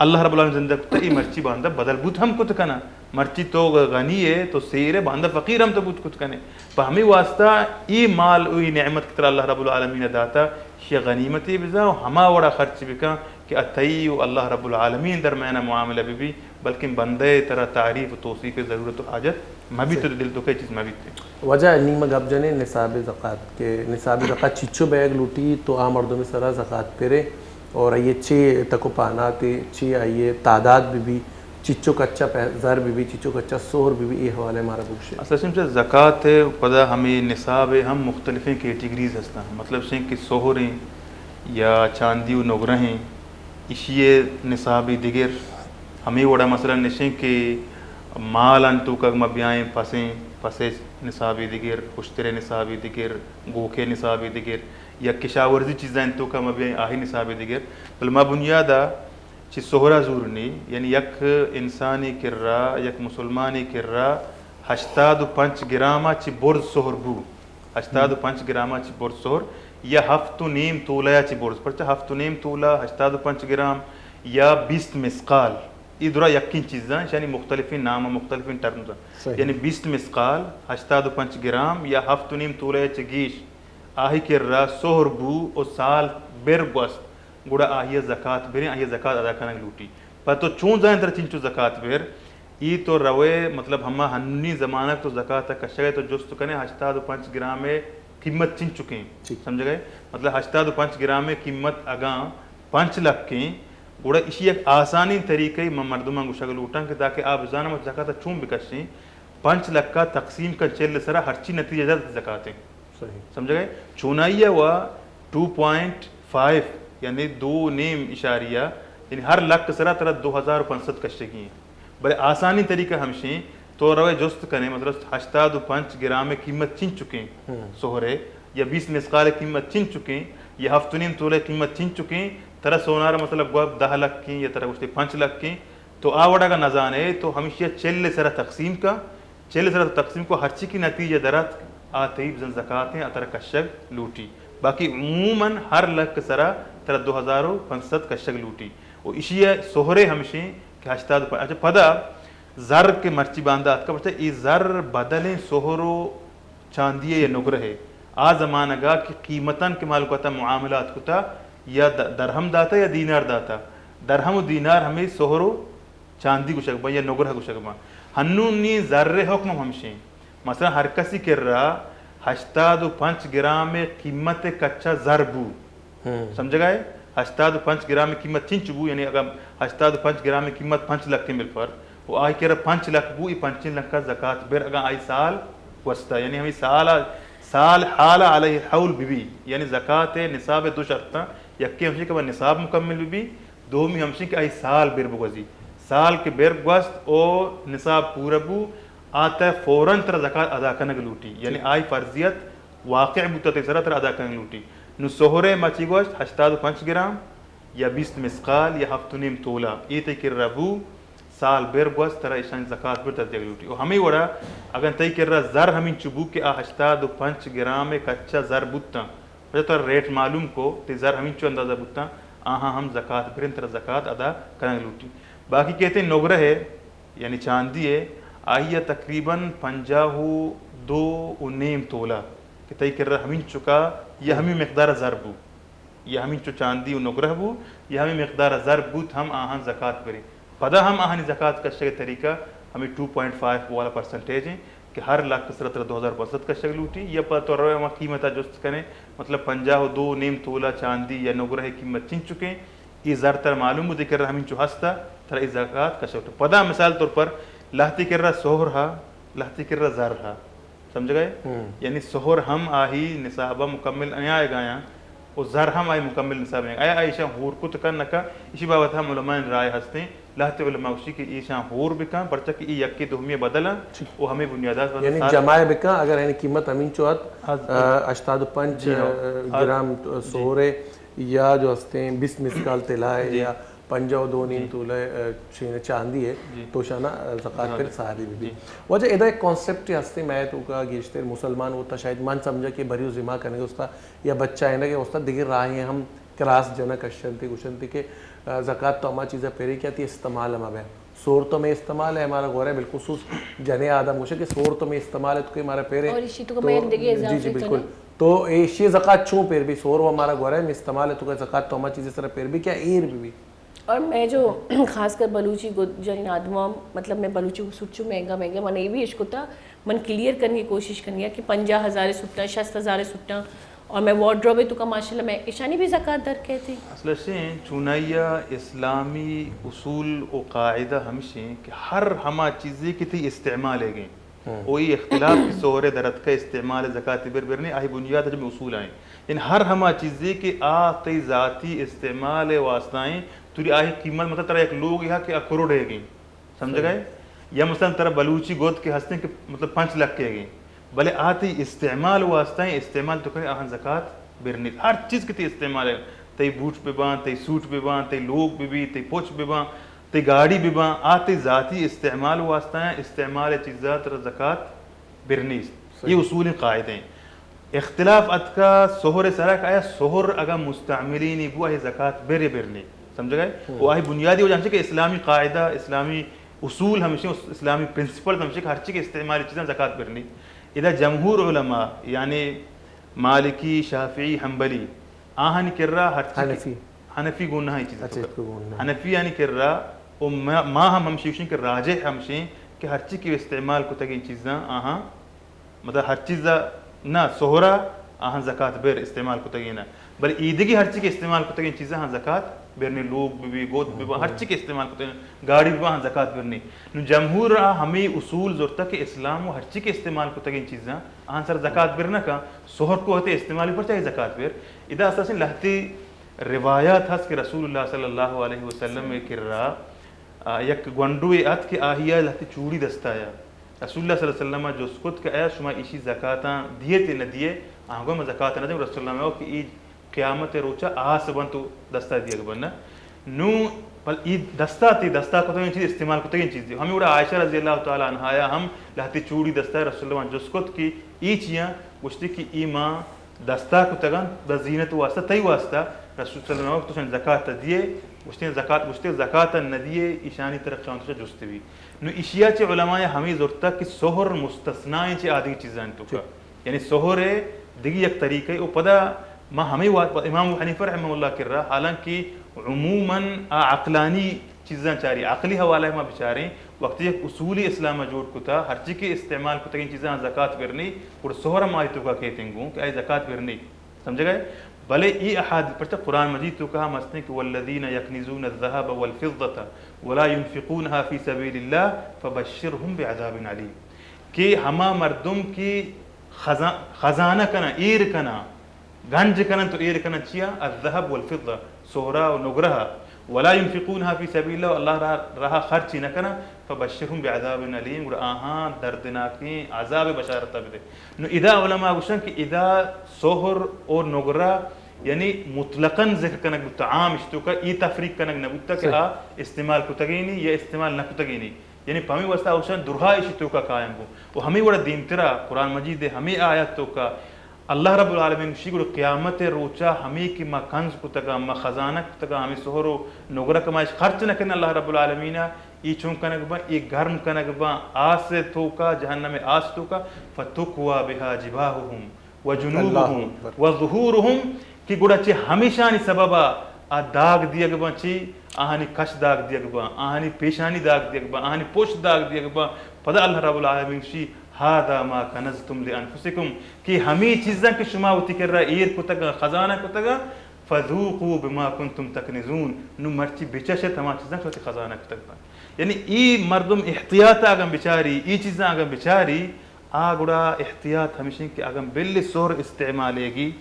اللہ رب العالمین زندگ کتا، ای مرچی باندا بدل بوت ہم کت کنا۔ مرچی تو غنی ہے، تو سیر ہے، باندا فقیر ہم تو بوت کت کنے۔ پہ ہمیں واسطہ ای مال و ای نعمت کہ ترا اللہ رب العالمین داتا، شی غنیمتی بزا و ہما وڑا خرچ بکن کہ اتئی و اللہ رب العالمین درمیان معاملہ بی بی، بلکن بندے ترا تعریف و توصیف ضرورت و حاجت مہ بیت، تو دل تو کئی چیز مہ بیت۔ واجہ، نی ما گپ جنیں نصاب زکات کہ نصاب زکات چچو بیگ لوٹی تو آ مردم سرا زکات پرے اور آئیے چے تک و پاناتے، چے آئیے تعداد بی بی، چچو کچا پہ-، زر بی بی، چچو کچا سہر بی بی، اے حوالے مارا بگوشے۔ اصل چہ زکات پدا ہمیں نصاب ہم مختلفیں کیٹیگریز ہستاں، مطلب شیں کہ سہریں یا چاندی و نگرہیں، ایشی ء نصابی دگر۔ ہمے وڑا مثلاً نشیں کہ مال انت توکا ما بیائیں پسیں، پسے نصابی دگر، اشترے نصابی دگر، گوکے نصابی دگر، یا کشاورزی چیزاں انت توکا ما بیائیں آہی نصابی دگر۔ بل ما بنیادا چہ سہرا زور نی، یعنی یک انسانی کرا، یک مسلمانی کرا ہشتاد و پنچ گراما چہ برز سہر بو۔ ہشتاد و پنچ گراما چہ برز سہر یا ہفت و نیم تولہ یا چہ برز، پرچہ ہفت و نیم تولہ، ہشتاد و پنچ گرام یا بیست مثقال، ای درا یکین چیزاں، یعنی مختلفین نام، مختلفین ٹرمز۔ یعنی بیست مثقال، ہشتاد و پنچ گرام یا ہفت و نیم تولہ یا چہ گیش، آہی کرا سہر بو و سال بر گوست، گڑا آہی زکات بریں، آہی زکات ادا کنگ لوٹی۔ پہ تو چون زانت ترا چنچو زکات بر؟ ای تو روے، مطلب، ہما ہنی زمانگ تو زکات ء کشگ ء تو جست کنے ہشتاد و پنچ گرام ء قیمت چنچکیں؟ سمجھگ ء؟ مطلب، ہشتاد و پنچ گرام ء قیمت اگاں پنچ لکھ ایں، گڑا اشی یک آسانی طریقہ ء من مردماں گوشگ لوٹاں کہ تاکہ آ بزاناں وت زکات ء چون بکشیں۔ پنچ لکھ ء تقسیم کن چل سرا ہرچی نتیجہ در زکات ایں۔ سمجھگ ء؟ چونائی ء وا ٹو پوائنٹ فائیو، یعنی دو نیم اشاریہ، یعنی ہر لکھ سرا ترا دو ہزار و پنچ سد کشگی ہیں۔ بلے آسانی طریقہ ہمشیں، تو روے جست کنے، مطلب، ہشتاد و پنچ گرام قیمت چنچکیں سہرے، یا بیست مثقال قیمت چنچکیں، یا ہفت و نیم تولے قیمت چنچکیں، ترا سونار مطلب گواب دہ لکھ کیں یا ترا گوشتے پنچ لکھ کیں، تو آ وڑا اگاں نزانے تو ہمشی چل سرا تقسیم کا، چل سرا تقسیم کو، ہرچی کی نتیجہ درات آ تئی بزن زکات ہیں، آ ترا کشگ لوٹی۔ باقی عموماً ہر لکھ سرا ترا دو ہزار و پنچ سد کشگ لوٹی۔ و اشی سہرے ہمشیں کہ ہشتاد و پنچ، اچھا، پدا زر کہ مرچی باندا آتکا، بچہ، ای زر بدلیں سہر و چاندی یا نگرہ ہے۔ آ زمانگا کہ قیمتاں کہ مالک وتا معاملات کتا، یا د-، درہم داتا یا دینار داتا۔ درہم و دینار ہمیں سہر و چاندی گوشگ باں یا نگرہ گوشگ باں۔ ہنونی زر حکم ہمشیں۔ مثلاً ہر کسی کرا ہشتاد و پنچ گرام قیمت کچا زر بو۔ سمجھگا ہے؟ ہشتاد و پنچ گرام قیمت چنچ بو، یعنی اگر ہشتاد و پنچ گرام قیمت پنچ لکھ بلفر، و آئی کرا پنچ لکھ بو، ای پنچیں لکھ زکات بر اگاں آئی سال گوستا، یعنی ہمیں سال سال حال علیہ الحول بہ بی، یعنی زکات ءِ نصاب ءِ دو شرط اَں، یکے ہمشی کہ نصاب مکمل بہ بی، دومی ہمشی کہ آئی سال بر بگوزی۔ سال کہ بر گوست او نصاب پورا بو، آ تہ فوراً ترا زکات ادا کنگ لوٹی، یعنی آئی فرضیت واقع بوتا تئی سرا، ترا ادا کنگ لوٹی۔ نو سہر ءِ ما چی گوشت، ہشتاد و پنچ گرام یا بیست مثقال یا ہفت و نیم تولہ، اے تئی کرا بو، سال بر گوست، ترا ایشانی زکات بر ترا دیگ لوٹی۔ و ہمے وڑا اگاں تئی کرا زر ہمینچو بو کہ آ ہشتاد و پنچ گرام ءِ کچا زر بوتاں، پدا ترا ریٹ معلوم کو، تئی زر ہمینچو اندازہ بوتاں، آہاں ہم زکات برن، ترا زکات ادا کنگ لوٹی۔ باقی کہتے نگرہ ءِ، یعنی چاندی ءِ، آئی ءَ تقریباً پنجاہ و دو و نیم تولہ کہ تئی کرا ہمینچکا یا ہمی مقدار زر بو، یا ہمینچو چاندی و نگرہ بو، یا ہمی مقدار زر بوت ہم آہاں زکات بریں۔ پدا ہم آہانی زکات کشگ ءِ طریقہ ہمیں ٹو پوائنٹ فائیو والا پرسنٹیج ایں کہ ہر لکھ سرا ترا دو ہزار پانچ سد کشگ لوٹی، یا پدا تو روئے ہما قیمت ءَ جست کنے، مطلب پنجاہ و دو و نیم تولہ چاندی یا نگرہ ءِ قیمت چنچکیں، اے زر ترا معلوم بوت، تئی کرا ہمینچو ہستا، ترا اے زکات کشگ لوٹی۔ پدا مثال طور پر لہتے کرا سہر ہا، لہتے کرا زر ہا، سمجھگائے؟ یعنی سہر ہم آہی نصاب مکمل نیائے گایاں، و زر ہم آئی مکمل نصاب نیائے۔ آیا ایشاں ہور کت کن نہ کن؟ ایشی بابت ہم علماء رائے ہستیں۔ لہتے علماء گوشی کہ ایشاں ہور بکن، پرچہ کہ ای یکے دومی بدل اَں، و ہمیں بنیادات یعنی سال جمع بکن، اگر یعنی قیمت ہمینچو ات، ہز-، آ، ہشتاد و پنچ، جی ہاں۔ آ، گرام، آ، جی۔ سہر ءِ یا جو ہستیں بیست مثقال طلا ءِ جی۔ یا پنجاہ و دو نیم جی۔ تولہ، آ، چین چاندی ءِ، جی۔ تو شانا، آ، زکات زکات پر ساری بی بی۔ جی۔ واجہ ادا ایک کانسیپٹ ہستیں، میں تو کا گیشتر مسلمان ہوتا شاید من سمجھا کہ بری و ذمہ کنگ استا یا بچہ آئینہ کے استا دگہ راہیں ہم کراس جنہ کشنتی گوشنتی کہ، آ، زکات تو ہما چیزا پرے کہ آتی استعمال ہم بے۔ سور تو میں استعمال ہے ہمارا گورا ہے، بالخصوص جنے آدم گوشے کہ سور تو میں استعمال ہے تو کہ ہمارا پرے۔ اور اسی تو تو میں ایک دگہ جی، جی، اضافی بالکل۔ کنوں۔ تو ایشی زکات چون پر بی؟ سور و ہمارا گورا ہے، میں استعمال ہے تو کہ زکات تو ہما چیزیں سر پر بی کیا ایر بی بی؟ اور میں جو خاص کر بلوچی گو-، جن آدماں، مطلب میں بلوچی سوچو مہنگا مہنگا، من یہ بھی اشکتا، من کلیئر کرنے کی کوشش کرنی ہے کہ پنجاہ ہزار سٹاں، شست ہزار سٹاں، اور میں وارڈروب تو کا ماشاءاللہ میں اشانی بھی زکات در کہتے۔ اصل شیں چونائیا اسلامی اصول و قاعدہ ہمشیں کہ ہر ہما چیزے کہ تئی استعمال ہے گئیں، ہم۔ و ای اختلاف کی سہرے درتکہ استعمال زکات بر برنے، آہی بنیاد ہم اصول آئیں۔ یعنی ہر ہما چیزے کہ آ تئی ذاتی استعمال واسطہ ہیں، توری آہی قیمت مطلب ترا یک لوگ یہا کہ آ کروڑ ہے گئیں۔ سمجھگائے؟ صحیح۔ یا مثلاً ترا بلوچی گوت کہ ہستیں کہ مطلب پنچ لکھ کے گئے، بلے آ تئی استعمال واسطہ ہیں، استعمال تو کرے آہاں زکات برنیت۔ ہر چیز کہ تئی استعمال ہے، تئی بوٹ بہ باں، تئی سوٹ بہ باں، تئی لوگ بہ بی، تئی پوچ بہ باں، تئی گاڑی بہ باں، آ تئی ذاتی استعمال واسطہ ہیں، استعمال چیزا ترا زکات برنیست۔ صحیح۔ یہ اصول قاعدے ہیں۔ اختلاف اتکا سہر سرا کہ آیا سہر اگاں مستعملینی بو، آہی زکات برے برنی۔ سمجھگائے؟ ہم۔ و آہی بنیادی وجہ ہمشی کہ اسلامی قاعدہ، اسلامی اصول ہمشی، اس-، اسلامی پرنسپل ہمشی کہ ہرچی کہ استعمالی چیزاں زکات برنی۔ ادا جمہور علماء، یعنی مالکی، شافعی، حنبلی، آہانی کرا ہرچی کہ حنفی۔ حنفی گون نہ ہیں چیز اچھا، تو۔ اس کو گون نہ۔ حنفی یعنی کرا، و ما، ما ہم ہمشی گوشیں کہ راجح ہمشیں کہ ہرچی کہ استعمال کتگیں چیزاں آہاں مطلب ہر چیز نہ سہرا آہاں زکات بر استعمال کتگین، بلے ایدگی ہرچی کہ استعمال کتگین چیزاں آہاں زکات برنی، لوگ بہ بی، گوت بہ بی، ہرچی کہ استعمال کتگین، گاڑی بہ بی، آہاں زکات برنی۔ نو جمہور آ ہمیں اصول زرتا کہ اسلام و ہرچی کہ استعمال کتگین چیزاں آہاں سر زکات بر نہ کن، سہر کو ہتے استعمال پر چاہے زکات بر۔ ادا اساساً لہتے روایات ہست کہ رسول اللہ صلی اللہ علیہ وسلم کرا آ، یک گونڈوے ات کہ آہیا لہتے چوڑی دستا یا۔ رسول اللہ صلی اللہ علیہ وسلم جست کت کہ آیا شما ایشی زکاتاں دیئے تے نہ دیئے؟ آہاں گو ما زکات نہ دیں۔ رسول اللہ کہ ای قیامت روچا آس بنت و دستا دیگ بنت۔ نو بل ای دستا تی دستا کتگیں چیز استعمال کتگیں چیز دی۔ ہمیں وڑا عائشہ رضی اللہ تعالی عنہا یا ہم لہتے چوڑی دستا رسول اللہ جست کت کہ ای چیاں؟ گوشتی کہ ای ما دستا کتگاں بہ زینت واسطہ، تئی واسطہ۔ رسول صلی اللہ علیہ وسلم تو شان زکات دیئے؟ گوشتیں زکات، گوشتے زکات نہ دیئے، ایشانی تر قیامت چہ جست بی۔ نو ایشیا چہ علماء ہمیں زرتا کہ سہر مستثنی چہ آدگی چیزانی توکا۔ یعنی سہر دگی یک طریقے او پدا ما ہمیں وات امام ابو حنیفہ رحمہ اللہ کرا، حالانکہ عموماً آ عقلانی چیزاں چاری، عقلی حوالہ ما بچاریں، وقتی یک اصولی اسلام جوڑ کتا، ہرچی کہ استعمال کتگیں چیزاں زکات برنی، گڑا سہر ہم آئی توکا کیتیں گوں کہ آئی زکات برنی۔ سمجھگائے؟ بلے ای احادیث پرچہ قرآن مجید توکا ہم ہستیں کہ والذین یکنزون الذهب والفضة ولا ينفقونها في سبيل الله فبشرهم بعذاب أليم، کہ ہما مردم کہ خزا-، خزانہ کناں، ایر کناں، گنج کناں، تو ایر کناں چیا؟ الذهب والفضة، سہرا و نگرہ۔ ولا ينفقونها في سبيل الله، اللہ را، راہ خرچی نہ کناں۔ فبشرهم بعذاب أليم، گڑا آہاں دردناکیں عذاب بشارت بدے۔ نو ادا علماء گوشن کہ ادا سہر و نگرہ یعنی مطلقاً ذکر کنگ بوتا، عام اشتوکا ای تفریق کنگ نہ بوتا کہ صحیح۔ آ استعمال کتگینی یا استعمال نہ کتگینی۔ یعنی پہ ہمے واسطہ اوشان درہا ایشی توکا قائم بو۔ و ہمے وڑا دیمترا قرآن مجید ہمے آیت توکا اللہ رب العالمین گوشی، گڑا قیامت روچا ہمے کہ ما کنز کتگا، ما خزانہ کتگا، ہمے سہر و نگرہ کہ ما اش خرچ نہ کن، اللہ رب العالمین ای چون کنگ با، ای گرم کنگ با، آس توکا، جہنم آس توکا، فتکوا بها جباههم و جنوبهم و ظهورهم، کہ گڑا چہ ہمیشانی سببا آ داگ دیگ باں، چی آہانی کش داگ دیگ باں، آہانی پیشانی داگ دیگ باں، آہانی پشت داگ دیگ باں۔ پدا اللہ رب العالمین گوشی، هذا ما كنزتم لأنفسكم، کہ ہمے چیزاں کہ شما وتی کرا ایر کتگ، خزانہ کتگ، فذوقوا بما كنتم تكنزون، نو مرچی بچشت ہما چیزاں کہ وتی خزانہ کتگ باں۔ یعنی ای مردم احتیاط اگاں بچاری، ای چیزاں اگاں بچاری، آ گڑا احتیاط ہمیش انت کہ اگاں بلے سہر استعمال ایگی،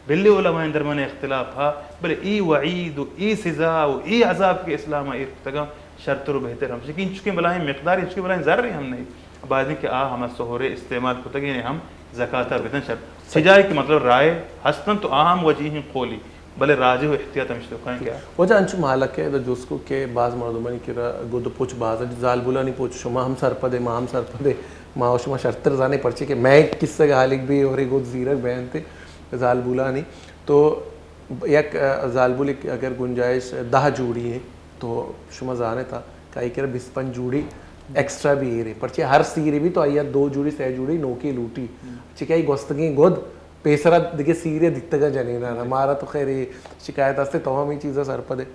بلے علماء درمیان اختلاف ہا، بلے ای وعید و ای سزا و ای عذاب کہ اسلام ایر کتگا شرتر و بہتر ہمش کہ انچکیں بلاہیں مقدار، انچکیں بلاہیں زر ہم نہیں۔ باید انت کہ آ ہما سہر استعمال کتگین ہم زکاتا بدن شر۔ سجائے کہ مطلب رائے ہستن تو آ ہم وجیہیں قولی۔ بلے راجع و احتیاط ہمیش توکا انت کہ واجہ انچو مہلک ء ادا جست کو کہ باز مردمانی کرا گد پوچ باز انت، زالبولانی پوچ شما ہم سرپد ء، ما ہم سرپد ء، ما و شما شرتر زانیں پرچے کہ مئے کسگ حالیگ بی اور گد زیرگ بینت زالبولانی۔ تو یک، ا، زالبول اگر گنجائش دہ جوڑی ہے تو شما زانتا کہ آئی کرا بیست پنچ جوڑی ایکسٹرا بھی ایرے، پرچے ہر سیرے بھی تو آئی دو جوڑی، سہ جوڑی نوکی لوٹی۔ چکہ آئی گوستگیں گد پیسرا دگہ سیرے دیتگا جنینا نا۔ مارا تو خیر اے شکایت ہستے، تو ہم اے چیزا سرپد ہے۔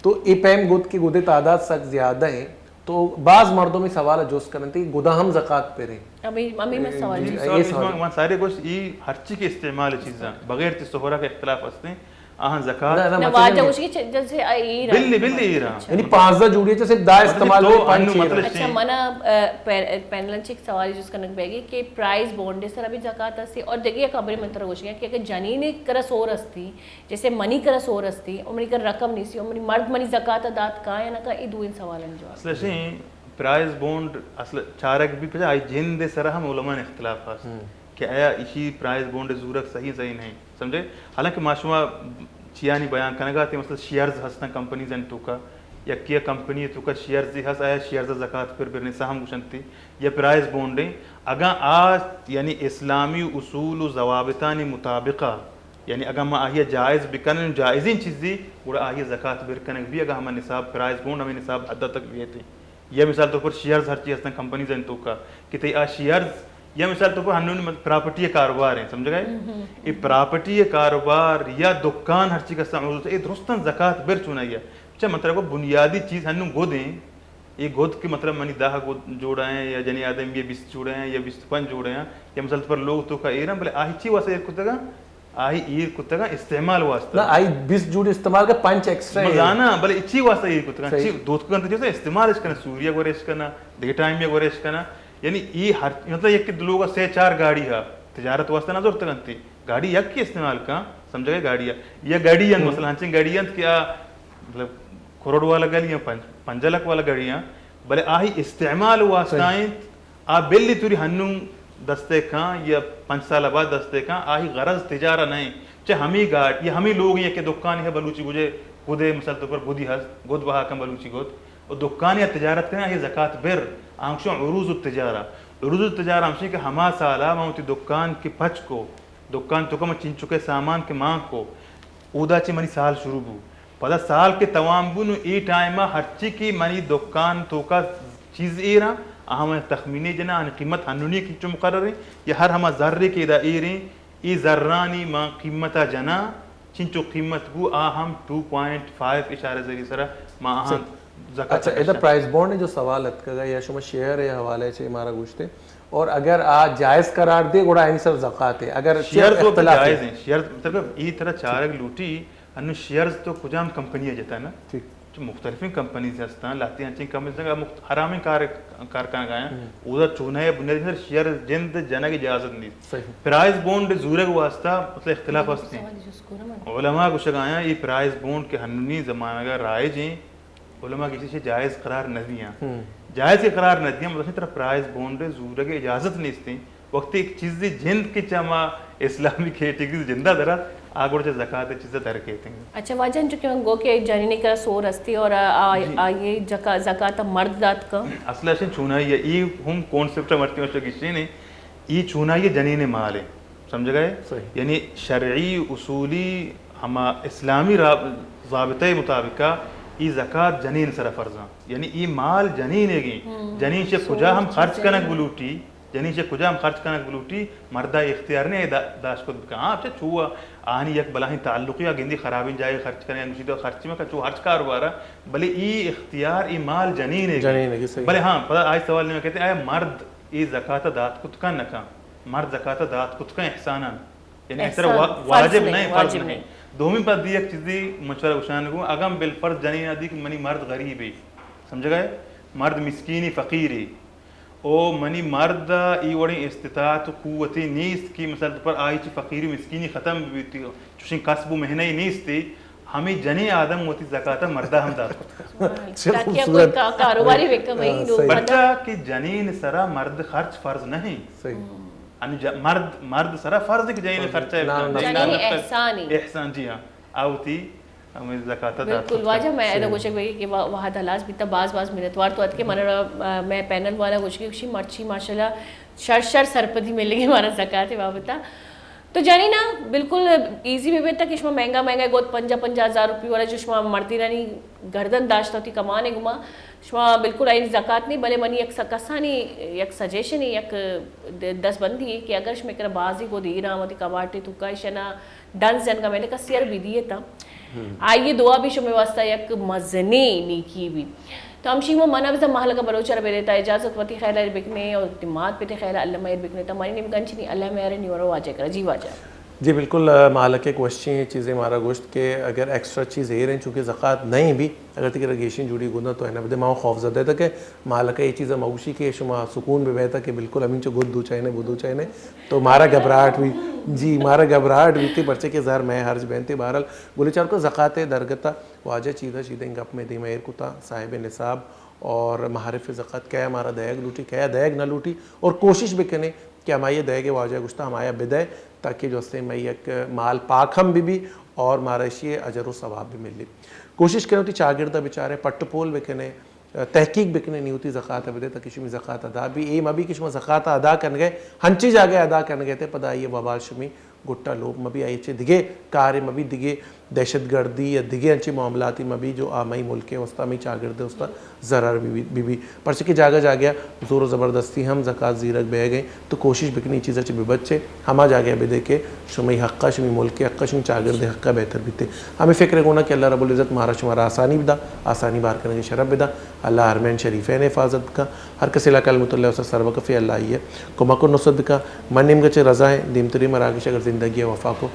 تو اے پیم گد کہ گدے تعداد سک زیادہ ہیں، تو باز مردم اے سوال جست کرنتے کہ گدا ہم زکات پریں۔ ہمیں، ہمیں من سوال جی، جی، جی۔ سوال اے سوال۔ من، من سارے گوشت، ای ہرچی کہ استعمال چیزاں، بغیر چہ سہرا کے اختلاف ہستیں، آہاں زکات۔ نہ، نہ، نہ، مطلب واجہ گوشی کہ چ-، جیسے ایران۔ بلے، بلے ایران۔ یعنی پانزدہ جوڑی چہ صرف دہ مطلب استعمال تو ہوئے، پنچ انو ایران۔ مطلب اچھا، شی۔ منا، ا، پین-، پینلن چک سوال جست کنگ بیگی کہ پرائز بونڈ سر ابھی زکات ہستی اور دیگه یک خبر من ترا گوشی کہ اگر جنین کرا سور ہستی، جیسے منی کرا سور ہستی اور منی کرا رقم نیسی اور منی مرد منی زکات دات کا یا نہ کا، ای دوئیں سوالن جواب۔ اصل شی پرائز بونڈ اصل چارگ بھی پجا آئی جند سر ہم علماء اختلاف ہست۔ ہم۔ کہ آیا ایشی پرائز بونڈ زورگ صحیح صحیح نہیں، سمجھے؟ حالانکہ ما شما چیانی بیان کنگا تے، مثلا شیئرز ہستن کمپنیز ان توکا، یکی کمپنی توکا شیئرز ہست، آیا شیئرز زکات پر برنے سہم گوشنتی یا پرائز بونڈیں؟ اگاں آ یعنی اسلامی اصول و ضوابطانی مطابقہ، یعنی اگاں ما آہی جائز بکنن، جائزین چیزی، گڑا آہی زکات بر کنگ بھی، اگاں ہمیں نصاب پرائز بونڈ ہمیں نصاب حد تک بیتے۔ یا مثال طور پر شیئرز ہرچی ہستن کمپنیز ان توکا کہ تئی آ شیئرز، یا مثال طور پر ہنون پراپرٹی کاروبار ہیں، سمجھ گئے؟ ہم، ہم۔ اے پراپرٹی کاروبار یا دکان ہرچی کسا موجود ہے، اے درستاں زکات بر چونا یا۔ اچھا، مطلب کو بنیادی چیز ہنو گد ہیں۔ اے گد کہ مطلب منی دہ گد جوڑا ہیں یا جنی آدم یہ بیست جوڑے ہیں یا بیست پنچ جوڑے ہیں، یا مثال طور پر لوگ توکا ایران، بلے آہی چی واسطہ ایر کتگا؟ آئی ایر کتگاں استعمال واسطہ۔ نہ، آئی بیست جوڑی استعمال کا، پنچ ایکسٹرا ایر۔ مزانا، بلے اچی واسطہ ایر کتگاں۔ صحیح۔ چی دوت کن تو استعمال اش کنا، سوریا گوریش کنا، دگہ ٹائم یا گوریش کنا۔ یعنی ای ہر، مطلب یک لوگ سے چار گاڑی ہا، تجارت واسطہ نہ زورتگاں تی۔ گاڑی یک کی استعمال کا، سمجھ گئے گاڑی ہے۔ یا گاڑی انت، ہم۔ مثلا ہنچیں گاڑی انت کہ آ، مطلب کروڑ والا گاڑی ہیں، پنج، پنجا لکھ والا گاڑی ہیں، بلے آہی استعمال واسطہ صحیح۔ انت۔ آ بلی توری ہنوں دستے کاں یا پنچ سال بعد دستے کاں، آہی غرض تجارہ نہ انت۔ چہ ہمیں گاڑ یا ہمیں لوگ ہیں کہ دکان ہے بلوچی گجے، گدے مثال طور پر گدی ہست، گد بہا کن بلوچی گد، و دکان یا تجارت کریں، آہی زکات بر، آنکشوں عروض التجارہ۔ عروض التجارہ ہمشی کہ ہما سالا ما وتی دکان کی پچ کو، دکان تو کہ ما چنچکے سامان کہ مان کو، اودا چہ منی سال شروع بو۔ پدا سال کہ توام بو، نو اے ٹائما ہرچی کہ منی دکان توکا چیز ایراں، آہاں من تخمینے جناں، آنی قیمت ہنونی کہ چو مقرر ہیں، یا ہر ہما زرے کہ ادا ایریں، اے زرانی ما قیمتا جناں، چنچو قیمت بو، آ ہم ٹو پوائنٹ فائیو اشارہ ذریعہ سرا ما آہاں صحیح۔ زکات اچھا، ادا کشاں۔ پرائز بانڈ جو سوال اتکگا یا شما شیئر حوالے چے مارا گوشتے، اور اگر آ جائز قرار دے، گڑا آنی سر زکات ہے۔ اگر شیئرز تو اختلاف ہے۔ جائز ہیں، شیئرز مطلب ای طرح چارگ لوٹی، انو شیئرز تو کجام کمپنی جتا نا؟ ٹھیک۔ مختلفیں کمپنیز ہستاں، لہتیں انچیں کمپنیز ہستاں کہ مخت-، حرامیں کار، کار کنگ ءَ آیاں۔ ہم۔ اودا چونائی ءِ بنیادی سر شیئر جند جنگ ءِ اجازت نیست۔ صحیح۔ پرائز بانڈ زورگ واسطہ مطلب اختلاف ہم، ہستیں۔ سوال جست کرم۔ علماء گوشگ ءَ آیاں، اے پرائز بانڈ کہ ہنونی زمانگ ءَ رائج ایں، علماء گشی چہ جائز قرار نہ دیاں۔ ہم۔ جائز کہ قرار نہ دیاں، مطلب ترا پرائز بانڈ زورگ ءِ اجازت نیستیں۔ وقتی ایک چیزے جند کہ چہ ہما اسلامی کیٹیگریز جندا درات، آ گڑا چہ زکات ءِ چیزا در کیتیں۔ اچھا واجہ، انچو کہ من گو کہ جنین ءِ کرا سور ہستی اور آ-، آ-، جی۔ آئی ءِ جکا-، زکات ءَ مرد دات کن۔ اصل اشیں چونائی ءَ، اے ہم کانسپٹ ءَ مرچی مرچی گشین ایں، اے چونائی ءَ جنین ءِ مال ءَ۔ سمجھگ ءَ؟ صحیح۔ یعنی شرعی اصولی ہما اسلامی را-، ضابطہ ءِ مطابق ءَ اے زکات جنین سرا فرض ایں۔ یعنی اے مال جنین ءِ گیں۔ ہم۔ جنین چہ سور کجا ہم خرچ کنگ بلوٹی، جنین چہ کجا ہم خرچ کنگ بلوٹی، مردا اختیار نہ ایں دا-، داشت کت بکن۔ ہاں، اچھا، چو آہانی یک بلاہیں تعلقے آ گندی خرابیں جاہے خرچ کنگ، گوشی تو خرچ مکن، چو ہرچ کاروبارا، بلے اے اختیار، اے مال جنین ءِ گیں۔ جنین ءِ گیں، صحیح۔ بلے ہاں، پدا آئی سوال نہ کیت، آیا مرد اے زکات دات کت کن نہ کن؟ مرد زکات دات کت کن احساناً؟ یعنی احسان، احسان وا-، فرض واجب نہ ایں، نہ ایں، فرض واجب نہ ایں۔ نہ ایں۔ دومی پد یک چیزے من شمارا گوشان گوں، اگاں بالفرض جنین ءَ دی کہ منی مرد غریب ایں، سمجھگ ءَ؟ مرد مسکینی فقیر ایں، او منی مرد ءَ اے وڑیں استطاعت و قوتے نیست کہ مثلاً پر آئی چہ فقیری مسکینی ختم بیت، چوشیں کسب و مہنہ ئے نیست، ہمے جنیں آدم وتی زکات ءَ مردا ہم دات کت۔ سبحان اللہ۔ چہ تاکہ خوبصورت۔ کوئی کا-، کاروباری بکن، وہی ہاں، لوگ صحیح۔ پدا کہ جنین سرا مرد خرچ فرض نہ ایں۔ صحیح۔ ہم۔ یعنی ج-، مرد، مرد سرا فرض ایں کہ جنین خرچہ نہ، نہ، بکن۔ جنین نہ، احسان ایں۔ احسان، جی ہاں۔ آ وتی ہمے زکات ءَ دات کت۔ بالکل، واجہ، من ادا گوشگ بہ کہ وا-، وہد ہلاس بیتا، باز باز منتوار تو اتکے، من را، آ، مئے پینل والا گوشگی، گوشی مرچی ماشاءاللہ شر شر سرپدی ملگی مارا زکات ءِ بابت ءَ۔ تو جنین ءَ بالکل ایزی بہ بیت کہ شما مہنگا مہنگا گوت پنجاہ پنجاہ ہزار روپی والا جو شما مردینانی گردن داشتہ وتی کمان ءِ گما، شما بالکل آئی زکات نہ ایں، بلے منی یک س-، کسانی یک سجیشن ایں، یک د-، دستبندی ایں کہ اگر شما کرا بازی گو دیراں وتی کباٹے توکا ایشانا ڈنز جنگا ملے کسی ار بہ دیے تا۔ ہم۔ آئی دعا بھی شمے واسطہ یک مزنیں نیکی بھی۔ تو ہمشی ما منا بزاں مہلک بلوچ ءَ را بدے تا اجازت، وتی خیال ءَ بکنے اور وتی مات پتے خیال ءَ اللہ مہر بکنے تا۔ منی نیمگا انچنی، اللہ مہر نی اور واجہ کرا۔ جی واجہ۔ جی بالکل، آ، مہلک ءَ گوشچیں چیزے مارا گوشت کہ اگر ایکسٹرا چیز ایر ایں، چونکہ زکات نہ ایں بھی، اگر تئی کرا گیشیں جوڑی گنداں تو اینا بدے۔ ما خوف زدہ تا کہ مہلک ءَ اے چیز ءَ مہ گوشی کہ شما سکون بہ بیتا کہ بالکل ہمینچو گد دو چائنے، بدو چائنے۔ تو مارا گھبراہٹ بھی، جی، مارا گھبراہٹ بھی تھی، پرچے کہ زر مئے ہرج بینتے۔ بہرحال، گلے چار کو زکات ءِ درگت ءَ واجہ چیزا شیدیں گپ مئے دیما ایر کتا، صاحب نصاب اور مہارف زکات کیا مارا دئیگ لوٹی، کیا دئیگ نہ لوٹی، اور کوشش بکنے کہ ہمائی دئیگ واجہ گوشتا ہمایا بدئے، تاکہ جو ہستیں مئے یک مال پاک ہم بہ بی اور مارا اشی اجر و ثواب بھی ملی۔ کوشش کنے وتی چاگرد بچارے، پٹ پول بکنے، تحقیق بکنے، نی وتی زکات بدے تاکہ شمی زکات ادا بی۔ اے مبی کہ شما زکات ادا کنگے، ہنچی جاگہ ادا کنگے تے پدا آئی وبال شمی گٹا لوپ مبی، آئی چے دگے کارے مبی، دگے دہشت گردی یا دگہ انچیں معاملاتی مہ بی جو آ مئی ملک ءِ واسطہ، مئی چاگرد ءِ واسطہ ضرر بہ بی، بہ بی۔ پرچہ کہ جاگہ جاگہ زور و زبردستی ہم زکات زیرگ بیگ ءَ، تو کوشش بکنی اے چیزا چہ بہ بچے، ہما جاگہ بدے کہ شمئی حق ءَ، شمئی ملک ءِ حق ءَ، شمئی چاگرد ءِ حق ءَ بہتر بیتے۔ ہمے فکر ءَ گونا کہ اللہ رب العزت مارا شمارا آسانی بدا، آسانی بار کنگ ءِ شرف بدا۔ اللہ حرمین شریفین ءِ حفاظت بکا۔ ہر کس علاقہ المطلع واسطہ سر بکفے، اللہ آئی ءَ کمک و نصرت بکا۔ من نیمگا چہ رضا ایں، دیمتری مراگش اگر زندگی ءَ وفا کو،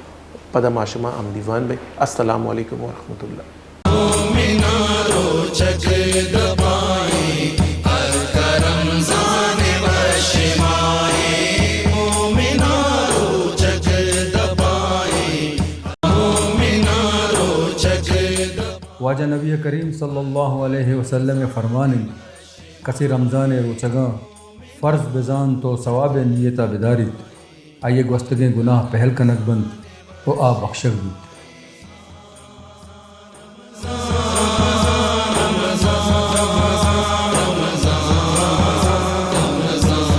پدا ما شما ہم دیوان بئیں۔ السلام علیکم ورحمۃ اللہ۔ مومنا روچگ دپائیں، ہلکا رمضان بشمائیں۔ مومنا روچگ دپائیں، مومنا روچگ دپائیں۔ واجہ نبی کریم صلی اللہ علیہ وسلم ءِ فرمان انت، کسے رمضان ءِ روچگاں فرض بزانت و ثواب ءِ نیت ءَ بداریت، آئی ءِ گوستگیں گناہ پہل کنگ بنت و آ بخشگ بوت۔